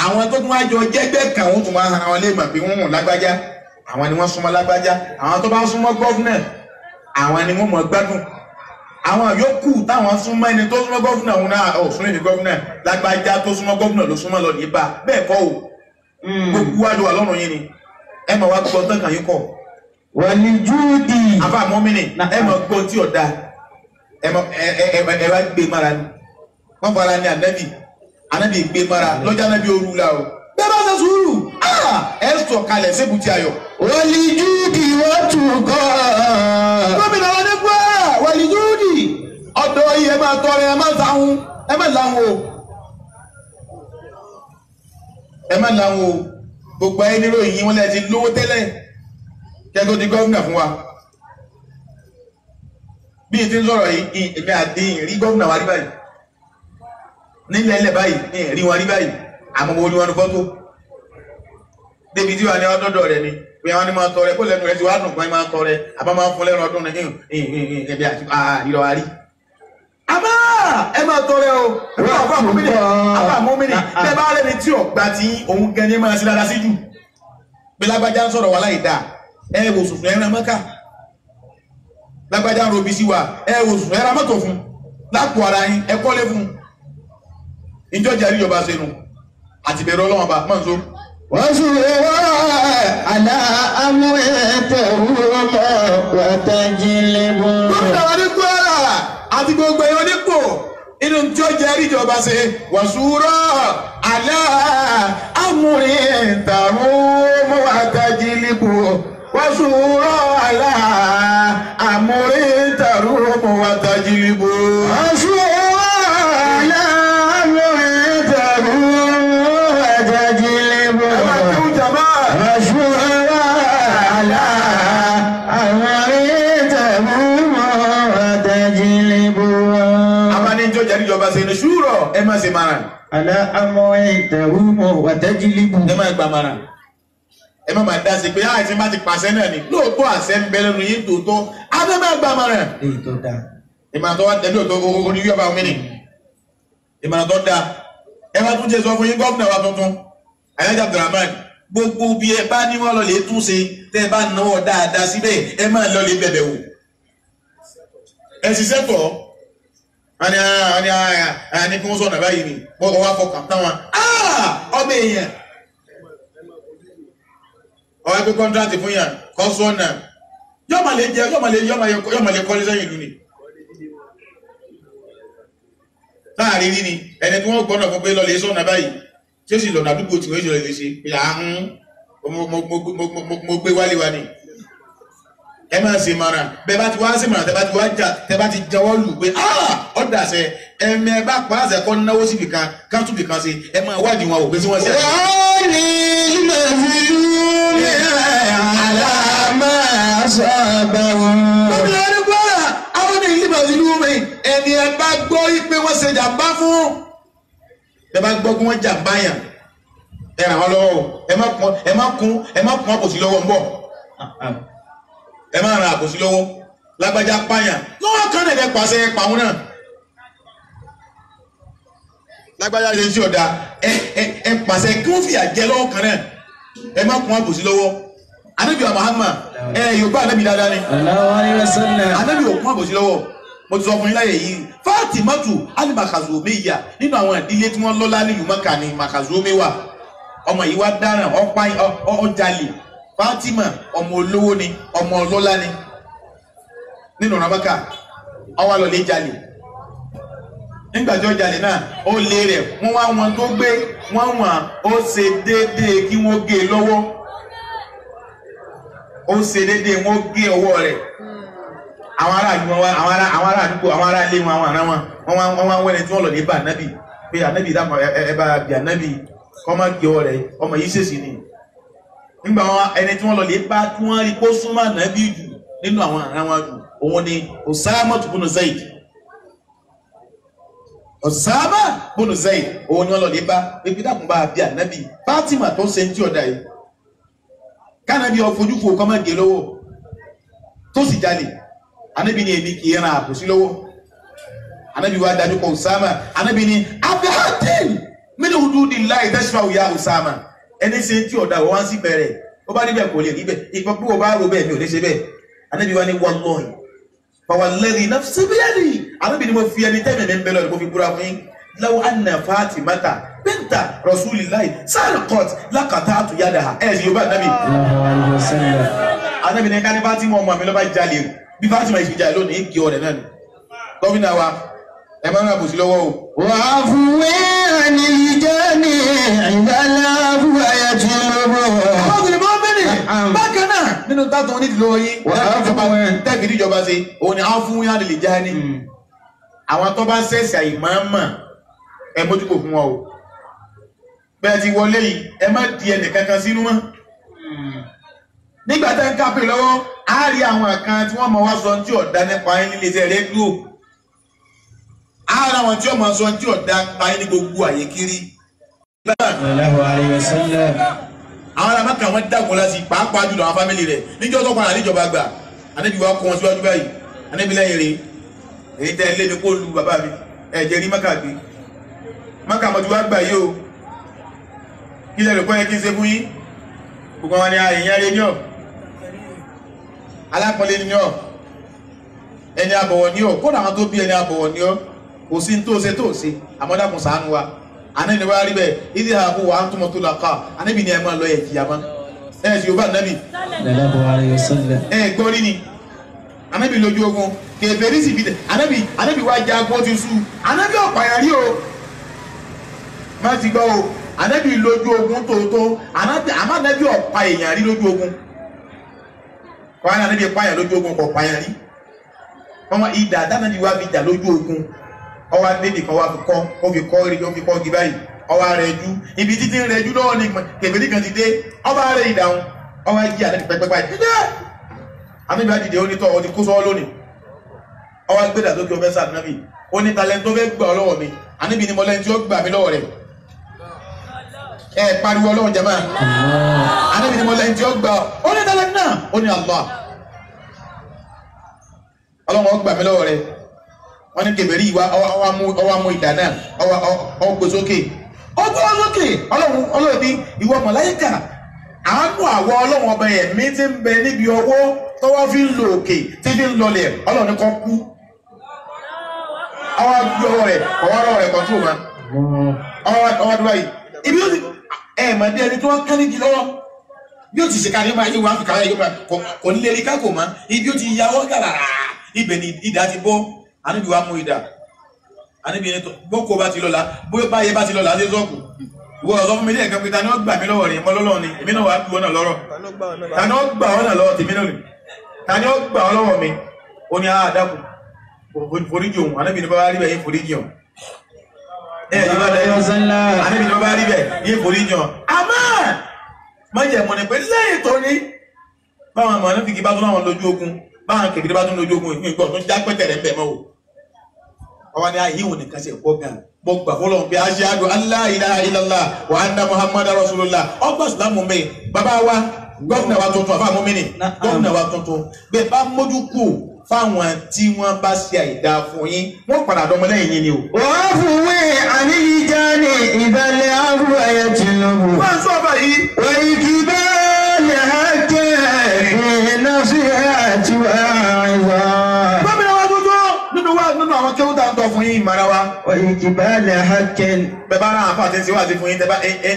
àwọn tó tún wá jọ jẹ́gbẹ́ kan wọ́n tún wá hàn àwọn léèmọ̀ pé wọ́n mọ̀ lágbájá àwọn ni wọ́n súnmọ́ lágbájá àwọn tó bá súnmọ́ gọ́fúnà àwọn ni wọ́n mọ̀ gbádùn àwọn yòókù táwọn súnmọ́ ẹni tó súnmọ́ gọ́fúnà òun náà ò súnmọ́ èmi gọ́fúnà lágbájá tó súnmọ́ gọ́fúnà ló súnmọ́ lọ ní bá bẹ́ẹ̀ kọ́ o gbogbo wa ló wà lọ́rùn yín ni ẹ máa wá gbọ́ tán kàn yín kọ̀ والجود. Àfa mọ́mìnì ẹ máa gbọ́ tí ọ̀dà ẹ ẹ wá gbé mára ni wọ́n fara ní ànábì ànábì gbé mára lọ́jà ànábì òru la o bẹ́ẹ̀ bá ṣe sùúrù ẹ sọ̀ kalẹ̀ sébùtì ayọ̀. والجود والتقى. Gómìnà wa ní Kwara wàlíjúùdì ọ̀dọ̀ yìí ẹ máa tọrẹ ẹ máa sáhun ẹ máa láhun o ẹ máa láhun o gbogbo ayé níròyìn yín wọn lè ti lówó tẹ́lẹ̀ kẹ́ tó di gómìnà fún wa bí n ti ń sọ̀rọ̀ yìí èmi àti ìrí gómìnà wa rí báyìí nílẹ̀ ilẹ̀ báyìí ní ìrí wọn rí báyìí àmọ́ mo rí wọn ní fọ́tò débi tí wà ní ọdọọdọ rẹ ni pé wọn ní máa tọrẹ kó lẹ́nu rẹ ti wá dùn pé máa tọrẹ àbá máa fún lẹ́nu ọdún ní ẹbí àti ìrọ̀ àrí. Àmọ́ ẹ máa tọrẹ o àbá mọ́mìnì àbá mọ́mìnì bẹ́ẹ̀ bá rẹ́ni tí ọ̀gbà tí òun gan ni máa ṣe dáadáa sí jù bí lágbájá ń sọ̀rọ̀ wà láì dáa ẹ wò sùn ẹran mọ́kà lágbájá ń robi sí wa ẹ wò sùn ẹran mọ́tò fún lápò ara yín ẹ kọ́lé fún ìjọjà ìjọba ṣe nu àtìbẹ̀rẹ̀ Ọlọ́run ọba mọ́ nso. وسوى على أمر تروم وتجلب. Gómìnà wa ní Kwara àti gbogbo ẹ̀yọ́ nípò inú tí ó jẹ́ ìjọba ṣe wàsúrọ̀ àlá amúrin tàrún wàtàjìlìbò wàsúrọ̀ àlá amúrin tàrún wàtàjìlìbò. وسوى على أمر تروم وتجلب. ìjọba ṣe ní ṣúrọ̀ ẹ má ṣe mara. Àlá amọ̀ ìtẹ̀rùmọ̀ wàtẹ́jìlíbù. Ẹ má gba mara. Ẹ má máa dá sí pé àìsí má ti pàṣẹ náà ni. Lóòótọ́ àṣẹ ń bẹ lẹ́nu yín tòótọ́. Abẹ́ má gba mara. Èyí tó dáa. Ìmọ̀ràn tó wá tẹ̀lé òtó orí yọba omi ni. Ìmọ̀ràn tó dáa. Ẹ bá tún ṣe sọ fún yín gómìnà wa tuntun. Alhaji Abdulrahman, gbogbo bí ẹ bá ní wọ́n lọ lè tún ṣe tẹ́ ẹ bá náwó dáadáa síbẹ̀ ẹ máa lọ lè bẹ̀bẹ̀ wò. Ẹ ṣiṣẹ́ tọ̀ ọ́ ní kí wọ́n sọ̀nà báyìí ni wọ́n wá fọkàn tán wọn. Ọbẹ̀ èèyàn ọ̀rẹ́ pé kọ́ńtrátì fún yàn kọ́ sọ̀nà yóò máa lè jẹ yóò máa lè kọ́lé sẹ́yìn ìlú ni. Láàrin rí ni ẹni tí wọ́n gbọ́dọ̀ fún pé lọ lè sọ̀nà báyìí tí ó sì lọ́nà àdúgbò tí wọ́n ṣe lè ṣe pé mo gbé wálé wa ni. Ẹ máa ṣe mọ̀ràn bẹ́ẹ̀ bá ti wá ṣe mọ̀ràn tẹ́ bá ti wá jà tẹ́ bá ti jẹ́wọ́ lù pé ọ̀dà àṣẹ ẹ̀mí ẹ bá pa àṣẹ kọ́ náwó síbì kan ká tún bì kan ṣe ẹ máa wádìí wọn ò pé sí wọ́n ṣe. Wọ́n ní màzìlúmi àlàmà sọ̀bẹ̀wò. Gómìnà ẹni gbọ́dọ̀ àwọn ní ìlú màzìlúmi ẹni ẹ bá gbọ́ pé wọ́n ṣe jàmbá fún. Ẹ bá gbọ́ pé wọ́n jàmbá yàn ẹ ràn wọ́n lọ́wọ́ ẹ má kún àpòsí lọ́wọ́ ń bọ̀. Ẹ máa ran àbòsí lọ́wọ́ lágbájá pààyàn lọ́wọ́ kan náà ẹ pàṣẹ pàwọn náà lágbájá ṣe ń ṣe ọ̀dà ẹ pàṣẹ kí wọ́n fìyà jẹ lọ́wọ́ kan náà ẹ má kún àbòsí lọ́wọ́. Ànábì wa Muhammad ẹ Yorùbá ànábì dáadáa ni ànábì ò kún àbòsí lọ́wọ́. Mo ti sọ fún yín láyè yìí Fatimatu al-Makhzumiyya nínú àwọn ìdílé tí wọ́n lọ́lá nílùú Mẹ́kà ni Makhzumi wà. Ọmọ yìí wá dáràn ọ̀jalè. Fatima ọmọ olówó ni ọmọ ọlọ́lá ni nínú Mẹ́kà ọwọ́ lọ lè jalè. Nígbà tí ó jalè náà ó lé rẹ̀ wọ́n wá wọn tó gbé wọ́n wọ́n ó ṣe déédéé kí wọ́n gé e lọ́wọ́. Ó ṣe déédéé wọ́n gé ọwọ́ rẹ̀. Àwọn ará àdúgbò àwọn ará àdúgbò àwọn ará ilé wọn àwọn ará wọn wọ́n wá wẹ́ni tí wọ́n lọ lè bá ànábì pé ànábì dàpọ̀ ẹ bá bí ànábì kọ́ má gé ọwọ́ rẹ̀ ọmọ yìí ṣèṣì ni. Nígbà wọn ẹni tí wọ́n lọ lè bá tí wọ́n rí kó súnmọ́ ànábì jù nínú àwọn ará wọn jù òun ni Osama bunu Zaid. Osama bunu Zaid òun ni wọ́n lọ lè bá ebi dàkún bá bí ànábì Fatima tó ṣe ń tí ọ̀dà yìí kánábì ọ̀fojú fò kọ́ má gé lọ́wọ́ tó sì jalè. Ànábì ni èmi kì í ran àbòsí lọ́wọ́. Ànábì wa dájú kọ Osama. Ànábì ni abdulhatin min hududillahi tashfa'u ya Osama. Ẹni ṣe tí ọ̀dà wọ́n wá sí bẹ̀rẹ̀ ó bá níbẹ̀ kò lè rí bẹ́ẹ̀ ìgbà pé wọ́n bá rò bẹ́ẹ̀ mi ò lè ṣe bẹ́ẹ̀. Ànábì wa ni wallahi fawalladhi nafsi biyadihi. Ànábì ni mo fi ẹni tẹ́lẹ̀ mi ń bẹ lọ́dún mo fi búra fún yín law anna Fatimata binta rasulillahi sarqat laqata'tu yadaha. Ẹ̀ sì yorùbá ànábì. Ànábì ni ká ní Fatima ọmọ mi ló bá jalè bí Fatima yìí jalè lónìí kí ọ̀rẹ́ náà ni. Gómìnà wa ẹ má ràn àbòsí lọ́wọ́ o. Wà á fún wẹ́ẹ̀ ní ìjẹ́ ní ìdálá fún ayé tí ó bọ̀. Ọ̀gbìn mọ́ mẹ́rin bákan náà nínú tátàn onídìí yín tẹ́ẹ̀fì níjọba ṣe òun ni á fún yá lè já ní. Àwọn tó bá ṣẹ̀ṣẹ̀ àìmọ̀ọ́mọ̀ ẹ mójúkò fún wọn o. Bẹ́ẹ̀ ti wọlé yìí ẹ má di ẹnì kankan sínú mọ́. Nígbà tẹ́ ń kápẹ́ lọ́wọ́ á rí àwọn kan tí wọ́n mọ̀ wá sọ tí ọ̀dà nípa yín nílé iṣẹ́ rédíò. Ara wọn tí ọmọ sọ tí ọ̀dà pa yín ní gbogbo àyè kiri. Àwọn ará Mákà wọn dàgbọ́n láti pàápàá jùlọ àwọn fámìlì rẹ̀ níjọ́ tó padà níjọba gbà Ànábì wa kó wọn síwájú báyìí. Ànábì lẹ́yìn rẹ̀ èyí tẹ́ lé mi kó lu bàbá mi ẹ̀ jẹ́ rí Mákà gbé Mákà mọ̀jú wá gbà yìí o kí lẹ́rù kọ́ yẹ kí n ṣe fún yín gbogbo wọn ni àyìnyá rẹ ní ọ alápọ̀lẹ́ ní ọ ẹni àbọ̀wọ̀ ní ọ kódà àwọn tó bí ẹni àbọ̀wọ̀ ní ọ kò sí tó ṣe tó ṣe àmọ́dàkùn ṣàánú wa àná ni wàá rí bẹ́ẹ̀ ìdí àbò wà á túmọ̀ tó là ká ànábì ni ẹ máa lọ ẹ̀ jìyà mọ́ ẹ̀ sì yorùbá ànábì ẹ̀ gbọ́ rí ni ànábì lójú ogun kèfèrí sì fi tẹ̀ ànábì ànábì wá jagun ó ti sú ànábì ọ̀pàyàn rí o má ti gbọ́ o ànábì lójú ogun tòótọ́ àmọ́ ànábì ọ̀pá èèyàn rí lójú ogun kọ́ńtà ànábì pààyàn lójú ogun kò pààyàn rí ọmọ ìdá àtànábì wá fi jà lójú ogun ọwọ́ adébì kan wá fi kọ́ ó fi kọ́ rí ó fi kọ́ gi báyìí ọwọ́ rẹ̀ jú ibi títí ń rẹ̀ jú lọ́wọ́ ni kèfèrí kan ti dé ọba rẹ̀ ìdáhùn ọwọ́ jí ànábì pẹ́pẹ́pẹ́ dídé ànábì wá dìde ó ní tọ́ ọ ti kó sọ́wọ́ lónìí ọwọ́ gbéra sókè ọfẹ́ sáà nábì Ó ní talent tó fẹ́ gbà ọ́ lọ́wọ́ mi. Ànábì ni mo lẹ́ni tí ó gbà mí lọ́wọ́ rẹ̀. Ẹ pariwo Ọlọ́run jàmá. Ànábì ni mo lẹ́ni tí ó gbà ọ́. Ó ní talent náà. Ó ní Allah. Ọlọ́run ó gbà mí lọ́wọ́ rẹ̀. Wọ́n ní kèbèrè ìwà ọwọ́ amú ìdá náà ọwọ́ gbé sókè. Ó gbé sókè. Ọlọ́run ní ìwọ màláíkà. Àánú àwọ Ọlọ́run ọba ẹ̀mí tí ń bẹ níbi ọwọ́ tọwọ́ fi ń lo òkè tí fi ń lọlẹ̀ Ọlọ́run ní kan kú. Ọwọ́ gbé ọwọ́ rẹ̀ ọwọ́ ọwọ́ rẹ̀ kan tó ma. Ọwọ́ ọdún báyìí. Ibi ó ti ẹ̀ mọ̀ bí ẹni tí wọ́n kán nígi lọ́wọ́. Bí ó ti ṣe kárí máa yíwá fi kárí yíwá kò ní lè rí kákò mọ́. Ibi ó ti yàwọ́ gàràrà ibẹ̀ ni idà ti bọ́. Ànábì wa mú idà. Ànábì ẹni tó bókó bá ti lọ́la bóyá báyé bá ti lọ́la ṣe sọ́ọ̀kù. Ìwọ ọ̀sọ́ fún mi ní ẹ̀kan pé ta ni ó gbà mí lọ́wọ́ rẹ̀ mọ́ lọ́lọ́ ni èmi náà wàá bí wọn náà lọ́rọ̀. Ta ni ó gbà ọ́ náà lọ́wọ́ tèmi náà ni? Ta ni ó gbà ọ́ lọ́wọ́ mi? Ó ní àádákùn foríjì òun. Ànábì ní bá rí bẹ́ẹ̀ yín foríjì òun. Ẹ ẹ̀ bá dẹ́ Ànábì ní bá rí bẹ́ẹ̀ yín foríjì òun. Àmọ́ májẹ̀mú ni pé lẹ́yìn tó ní báwọn ọmọ náà fìkì bá tún láwọn lójú ogun báwọn kèkìrì bá tún lójú ogun ìpín ìgbọ́ tó ń já pẹ́tẹ̀rẹ̀ ń bẹ̀ mọ́ o. Ọwọ́ ni ayé òun nìkan ṣe pọ̀ gan. Mo gbà fọlọ́run pé ashhadu an la ilaha illallah wa anna muhammadan rasulullah. Ọgbà sùlámù mi bàbá wa gómìnà wa tuntun àbá mọ́mìnì gómìnà wa tuntun bẹ́ẹ̀ bá mójú kù fáwọn tí wọ́n bá ṣe àìdáa fún yín wọ́n padà dọmọ lẹ́yìn yín ni o. وعفوي عن الجاني إذا العفو يجلب Wọ́n sọ báyìí. وإقبال حق في نصيحة وعظة Gómìnà wa tuntun nínú wa nínú àwọn kéwú tá à ń tọ́ fún yín ìmọ̀ra wa. وإقبال حق Bẹ́ẹ̀ bá rán àǹfààní tí ń ṣe wá sí fún yín tẹ́ bá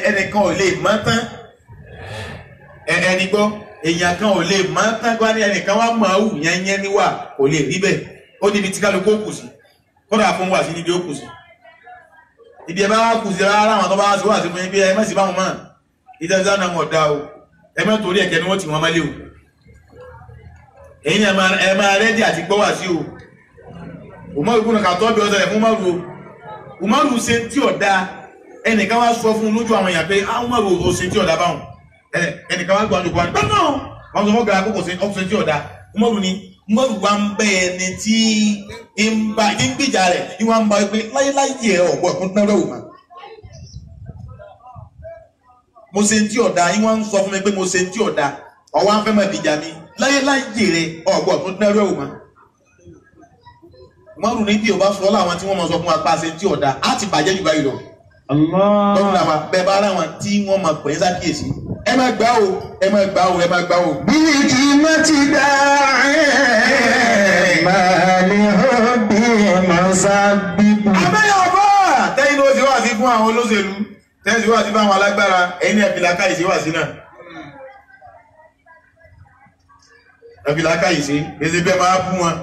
ẹnìkan ò lè mọ̀ tán. Ẹni gbọ́ èèyàn kan ò lè mọ̀ tán gbá ní ẹnìkan wá mọ̀ ọ́ yẹn níwà kò lè rí bẹ́ẹ̀. Ó níbi tí kálukú ó kù sí. Kódà fún wà sí níbi ó kù sí. Ibi ẹ bá wá kù sí rárá àwọn tó bá wá sí wà sí fún yín bí ẹ má sì bá wọn mọ̀. Ìjọba náà wọn dá o. Ẹ má torí ẹ̀kẹ́ ni wọ́n ti wọ́n mọ́lé o. Èyí ni ẹ máa rẹ́dí àti gbọ́ wà sí o. Umaru kúnnà kà tọ́ bí ọ̀sẹ̀ rẹ̀ fún Umaru o. Umaru ṣe tí ò dáa. Ẹnìkan wá sọ fún un lójú àwọn èèyàn pé ah Umaru ò ṣe tí ò dáa báwọn. Ẹnìkan wá gbọ́ àjòkó wa ní báwọn náà wọ́n sọ fún gàrà kókò ṣe tí ò dáa. Umaru ni Umaru wa ń bẹ ẹni tí ń bá ń gbìjà rẹ̀ ń wá ń bá pé láyéláyé ẹ̀ ọ̀gbọ́n ẹ̀kún tán rẹ̀ wò má. Mo ṣe tí ò dáa, yín wá ń sọ fún mi pé mo ṣe tí ò dáa. Ọwọ́ á fẹ́ máa gbìjà mi láyéláyé rẹ̀ ọ̀gbọ́n ẹ̀kún tán rẹ̀ wò má. Umaru ní bí o bá sọ láwọn tí wọ́n máa sọ fún wa pa ṣe tí ọ̀dà á ti bàjẹ́ jù báyìí lọ. Gómìnà wa bẹ́ẹ̀ bá ara wọn tí wọ́n máa pè é sákìyèsí. Ẹ má gbà o, ẹ má gbà o, ẹ má gbà o. بحكمة داعي ما لحبي مسبب Abẹ́yẹ̀ ọ̀fà tẹ́yìn ló ṣe wá sí fún àwọn olóṣèlú tẹ́yìn ṣe wá sí fún àwọn alágbára ẹ̀yin ní ẹ̀fìlà káyìí ṣe wá sí náà. Ẹ̀fìlà káyìí ṣe èsì bẹ́ẹ̀ máa bú wọn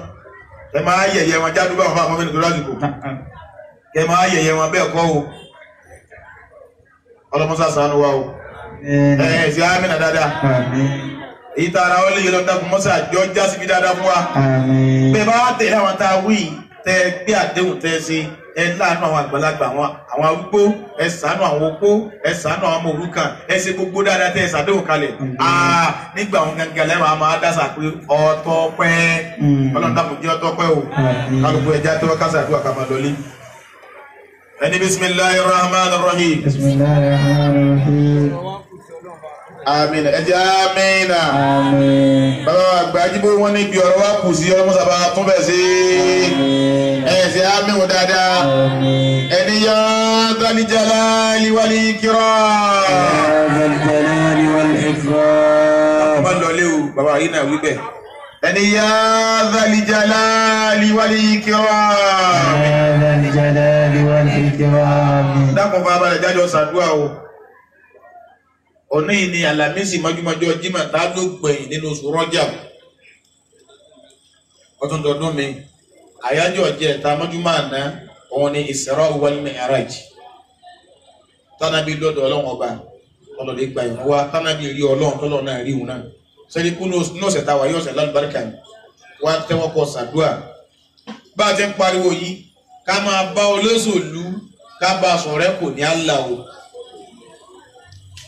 ẹ máa yẹ̀yẹ́ wọn jádùú bá wọn fún àwọn ọmọ ènìyàn lásìkò. Ẹ máa yẹ̀yẹ́ wọn bẹ́ẹ̀ kọ́ o. Ọlọ́mọsá ṣàánú wa o. Ẹ ṣe àmìnà dáadáa. Èyí tá ara ó lè yẹ lọ dákun mọ́sá àjọ já síbi dáadáa fún wa. Bẹ́ẹ̀ bá wá tẹ̀lé àwọn tá a wí tẹ́ ẹ gbé àdéhùn tẹ́ ẹ ṣe ẹ láàánú àwọn àgbàlagbà àwọn arúgbó ẹ ṣàánú àwọn opó ẹ ṣàánú àwọn ọmọ òrukàn ẹ ṣe gbogbo dáadáa tẹ́ ẹ ṣàdéhùn kalẹ̀. Nígbà àwọn gangan lẹ́wọ̀n a máa dásà pé ọ̀tọ̀ pẹ́ Ọlọ́run dàpọ̀ jẹ́ ọ̀tọ̀ pẹ́ o. Kálukú ẹja tó kásà àdúrà ká máa lọlé. Ẹni bisimilahi rahman rahim. Bismillahir rahmanir rahim. Àmín. Ẹ jẹ́ àmín. Àmín. Bàbá wa gbajúbó wọn níbi ọ̀rọ̀ wa kù sí ọlọ́mọsàbà tún bẹ̀ sí. Àmín. Ẹ ṣe àmín wò dáadáa. Àmín. Ẹni yá dhal jalali wal ikram. Ya dhal jalali wal ikram. Bàbá lọlé o, bàbá yìí náà wí bẹ́ẹ̀. Ẹni yá dhal jalali wal ikram. Ya dhal jalali wal ikram. Dákun fún abalẹ̀ jáde ọ̀sàdúrà o. Òní yìí ni Àlàmísì mọ́júmọ́jọ́ Jímọ̀ tá ló gbẹ̀yìn nínú oṣù Rọ́jà. Ọdún dọdún mi, àyájọ́ ọjẹ́ ẹ̀ta mọ́júmọ́ àná, òun ni Isra wal Mi'raj. Tánábì lọ́dọ̀ Ọlọ́run ọba, ọlọ́dẹ gba ìrún wa, tánábì rí Ọlọ́run tọ́lọ́ náà rí òun náà. Sẹ́ni kú ní ọ̀sẹ̀ táwa yóò ọ̀sẹ̀ lálùbáríkà ni, wá tẹ́wọ́ kọ sàdúà. Bá a ti ń pariwo yìí, ká máa bá olóṣèlú ká bá a sọ̀rẹ́ kò ní àlà o.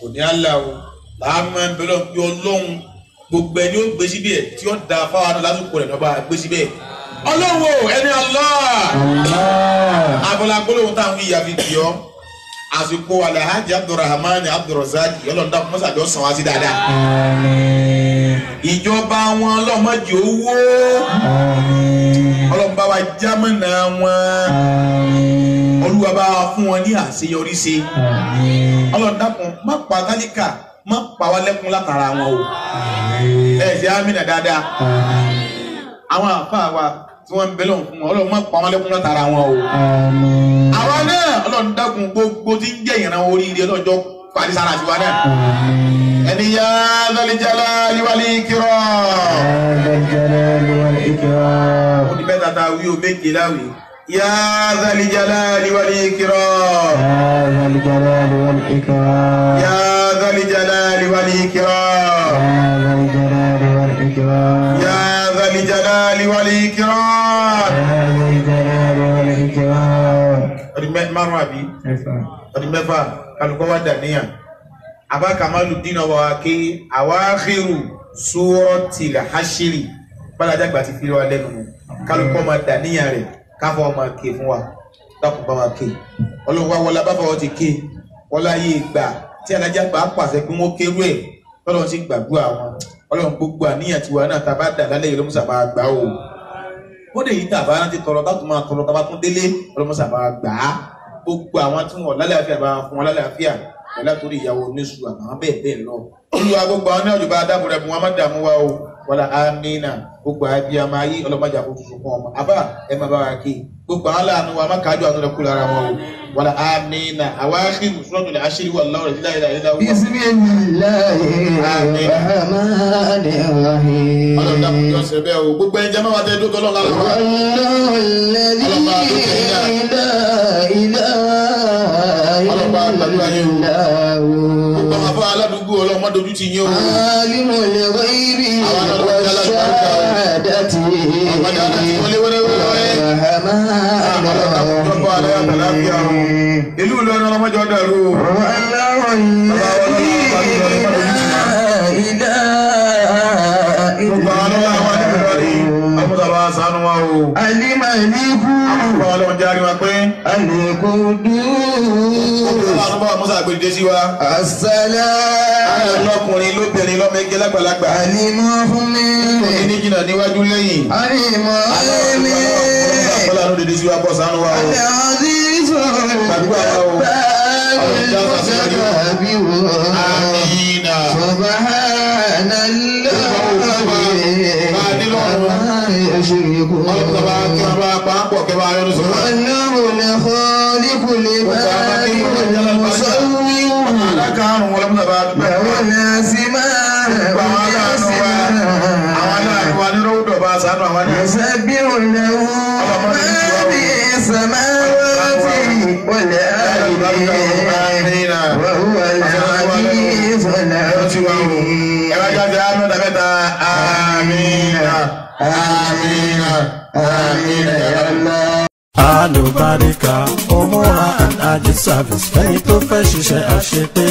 Kò ní àlà o. Làá máa ń bẹ lọ́n pé Ọlọ́run gbogbo ẹni ó gbé síbẹ̀ tí ó da fáwọn náà lásìkò rẹ̀ lọ́ba gbé síbẹ̀. Ọlọ́run o ẹni Allah. Abọ́lá gbólóhùn táwọn ìyá fi kì ọ́. Àsìkò Alhaji Abdulrahman Abdulrazak ọlọ́run dákun mọ́sàdé ọ̀sán wá sí dáadáa. Ìjọba wọn ọlọ́mọdé owó. Ọlọ́run bá wa jámọ̀nà wọn. Olúwa bá wa fún wọn ní àṣeyọrí ṣe. Ọlọ́run dákun má pa tálíkà má pa wá lẹ́kún látara wọn o. Ẹ ṣe àmínà dáadáa. Àwọn àfáà wa tí wọ́n ń bẹ lọ́hùn fún wọn ọlọ́run má pa wọ́n lẹ́kún látara wọn o. Àwa náà ọlọ́run dákun gbogbo tí ń jẹ́ ìran oríire ọlọ́jọ́ parí sára tiwa náà. Ẹni yá Dhal Jalali wal Ikram. Ó di mẹ́ta tá a wí o méje láwìí. Yá Dhal Jalali wal Ikram. Yá Dhal Jalali wal Ikram. Yá Dhal Jalali wal Ikram. Ọdún márùn-ún àbí? Ọdún mẹ́fà kálukọ́ wá dàníyàn. Àbá Kamaludin ọba wa ké àwáhírù Suratil Hashiri bálájà gbà ti fi wá lẹ́nu nù. Kálukọ́ máa dàníyàn rẹ̀ káfọ́ máa ké fún wa. Dákun bá wa ké. Ọlọ́run wá wọlé abáfọwọ́ ti ké. Wọlé ayé ìgbà tí alájà gbà á pàṣẹ pé wọ́n kérú ẹ̀ tọ́lọ́run sì gbàdúrà wọn. Ọlọ́run gbogbo àníyàn tiwa náà tá a bá dà lálẹ́ yìí ló mú sàbá gbà o. Kódé yìí tá a bá rántí tọrọ tá a tún máa tọrọ tá a bá tún délé ọlọ́run sàbá gbà á. Gbogbo àwọn tí wọn lálàáfíà bá fún wọn lálàáfíà pẹ̀lú àtúndì ìyàwó oníṣu àtàwọn bẹ́ẹ̀ bẹ́ẹ̀ lọ. Olúwa gbogbo àwọn náà jùbọ́ adáàbò rẹ̀ fún wọn má dààmú wa o. Wàlá amínà gbogbo abiyamọ ayé ọlọ́mọdé àkókò fún ọmọ. Àbá ẹ má bá wa kí. Gbogbo àwọn aláàánú wa má kájú àánú rẹ̀ kú lára wọn o. Wàlá amínà àwa ákírù suratul Hashri wà lọ́rẹ̀ ìlà ìlà ìlà wà. Bismillahirrahmanirrahim. Ọlọ́run dàkún jọ ṣe bẹ́ẹ̀ o. Gbogbo ẹ̀jẹ̀ máa wà tẹ́ dókòó lọ́la lọ́wọ́. Ọlọ́pàá àgbàdúrà yín o. Gbogbo àwọn afọ aládùúgbò ọlọ́mọ dojú ti yín o. Alimul ghaibi wash-shahadati. Ìlú Ìlọrin ọlọ́mọjọ́ dàrú o. Gbogbo àwọn ọlọ́wọ́ àwọn àdúgbò rẹ̀ ọmọdé bá ṣàánú wa o. Alimaliku. Àwọn ọlọ́run járe wa pé. Alikudu. Ọlọ́run bá wa Musa àgbèrè sí wa. Asalaam. Lọ́kùnrin lóbìnrin lọ́mọ ege lágbàlagbà. Alimọ́fúnmi. Òní ní jìnnà níwájú lẹ́yìn. Alimọ́fúnmi. Ọlọ́run dèdè sí wa kọ́ ṣàánú wa o. Al-Azizu. Gbàdúrà wa o. Al-Mutakabbir. Àmín. Subhanallah. Ọlọ́run bá kí wọn bá pa á pọ̀ kí wọn bá yọnu sọ̀rọ̀. Allahu al-Khaliqu al-Bari'u al-Musawwir. Alákàárùn wọn lọ́mọdé bá dúpẹ́. Lahu al-asma'u Àwọn aláàánú wa, àwọn aláàánú wa ní rọ́wọ́dọ̀ bá ṣàánú àwọn ní. Yusabbihu lahu ma fi samawati wal-ardi wa huwa al-'azizul hakim. Ẹ bá jáde àmín mẹ́ta, àmín, àmín, àmín. Ya Allah. Àlùbáríkà Umura and Hajj service fẹ́ni tó fẹ́ ṣiṣẹ́ àṣepé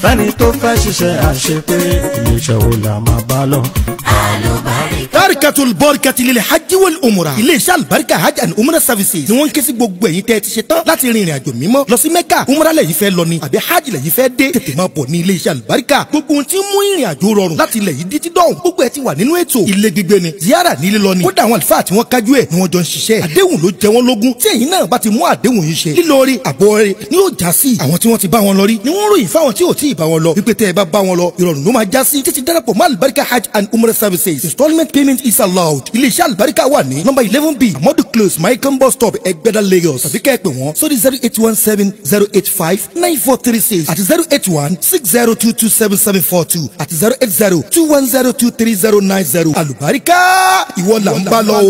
fẹ́ni tó fẹ́ ṣiṣẹ́ àṣepé iléeṣẹ́ wo la máa bá lọ. Barikatul Barikati lil Hajj wal Umrah. Iléeṣẹ́ Albarika Hajj and Umrah Services ni wọ́n ń ké sí gbogbo ẹ̀yin tẹ́ ẹ ti ṣe tán láti rin ìrìn àjò mímọ́ lọ sí Mẹ́kà. Umrah lẹ́yìn fẹ́ lọ ni àbí Hajj lẹ́yìn fẹ́ dé. Tètè máa bọ̀ ní iléeṣẹ́ Albarika. Gbogbo ohun tí ń mú ìrìn àjò rọrùn láti ilẹ̀ yìí dí tí dọ̀hùn. Gbogbo ẹ̀ ti wà nínú ètò. Ilé gbígbé ni ziyara nílé lọ ni. Kódà àwọn àlùfáà tí wọ́n kájú ẹ̀ ni wọ́n jọ ń ṣiṣẹ́. Àdéhùn ló jẹ wọ́n lógún. Tí ẹ̀yin náà bá ti mú àdéhùn yìí ṣe. Lílọrí àbọ̀ rẹ̀ ni yóò já sí. Àwọn tí wọ́n ti bá wọn lọ rí ni wọ́n ròyìn fáwọn tí ò tí ì bá wọn lọ. Wípé tẹ́ ẹ bá bá wọn lọ, ìrọ̀rùn ló máa já sí. Títí darapọ̀ mọ́ Albarika Hajj and Umrah Services. Installment payment is allowed. Iléeṣẹ́ Albarika wà ní nọ́mbà 11B Amadu Close Maikan bus stop Ẹgbẹ́dá Lagos. Tàbí kẹ́ ẹ pè wọ́n sórí 08170859436 àti 08160227742 àti 08021023090. Albarika ìwọ là ń bá lọ o.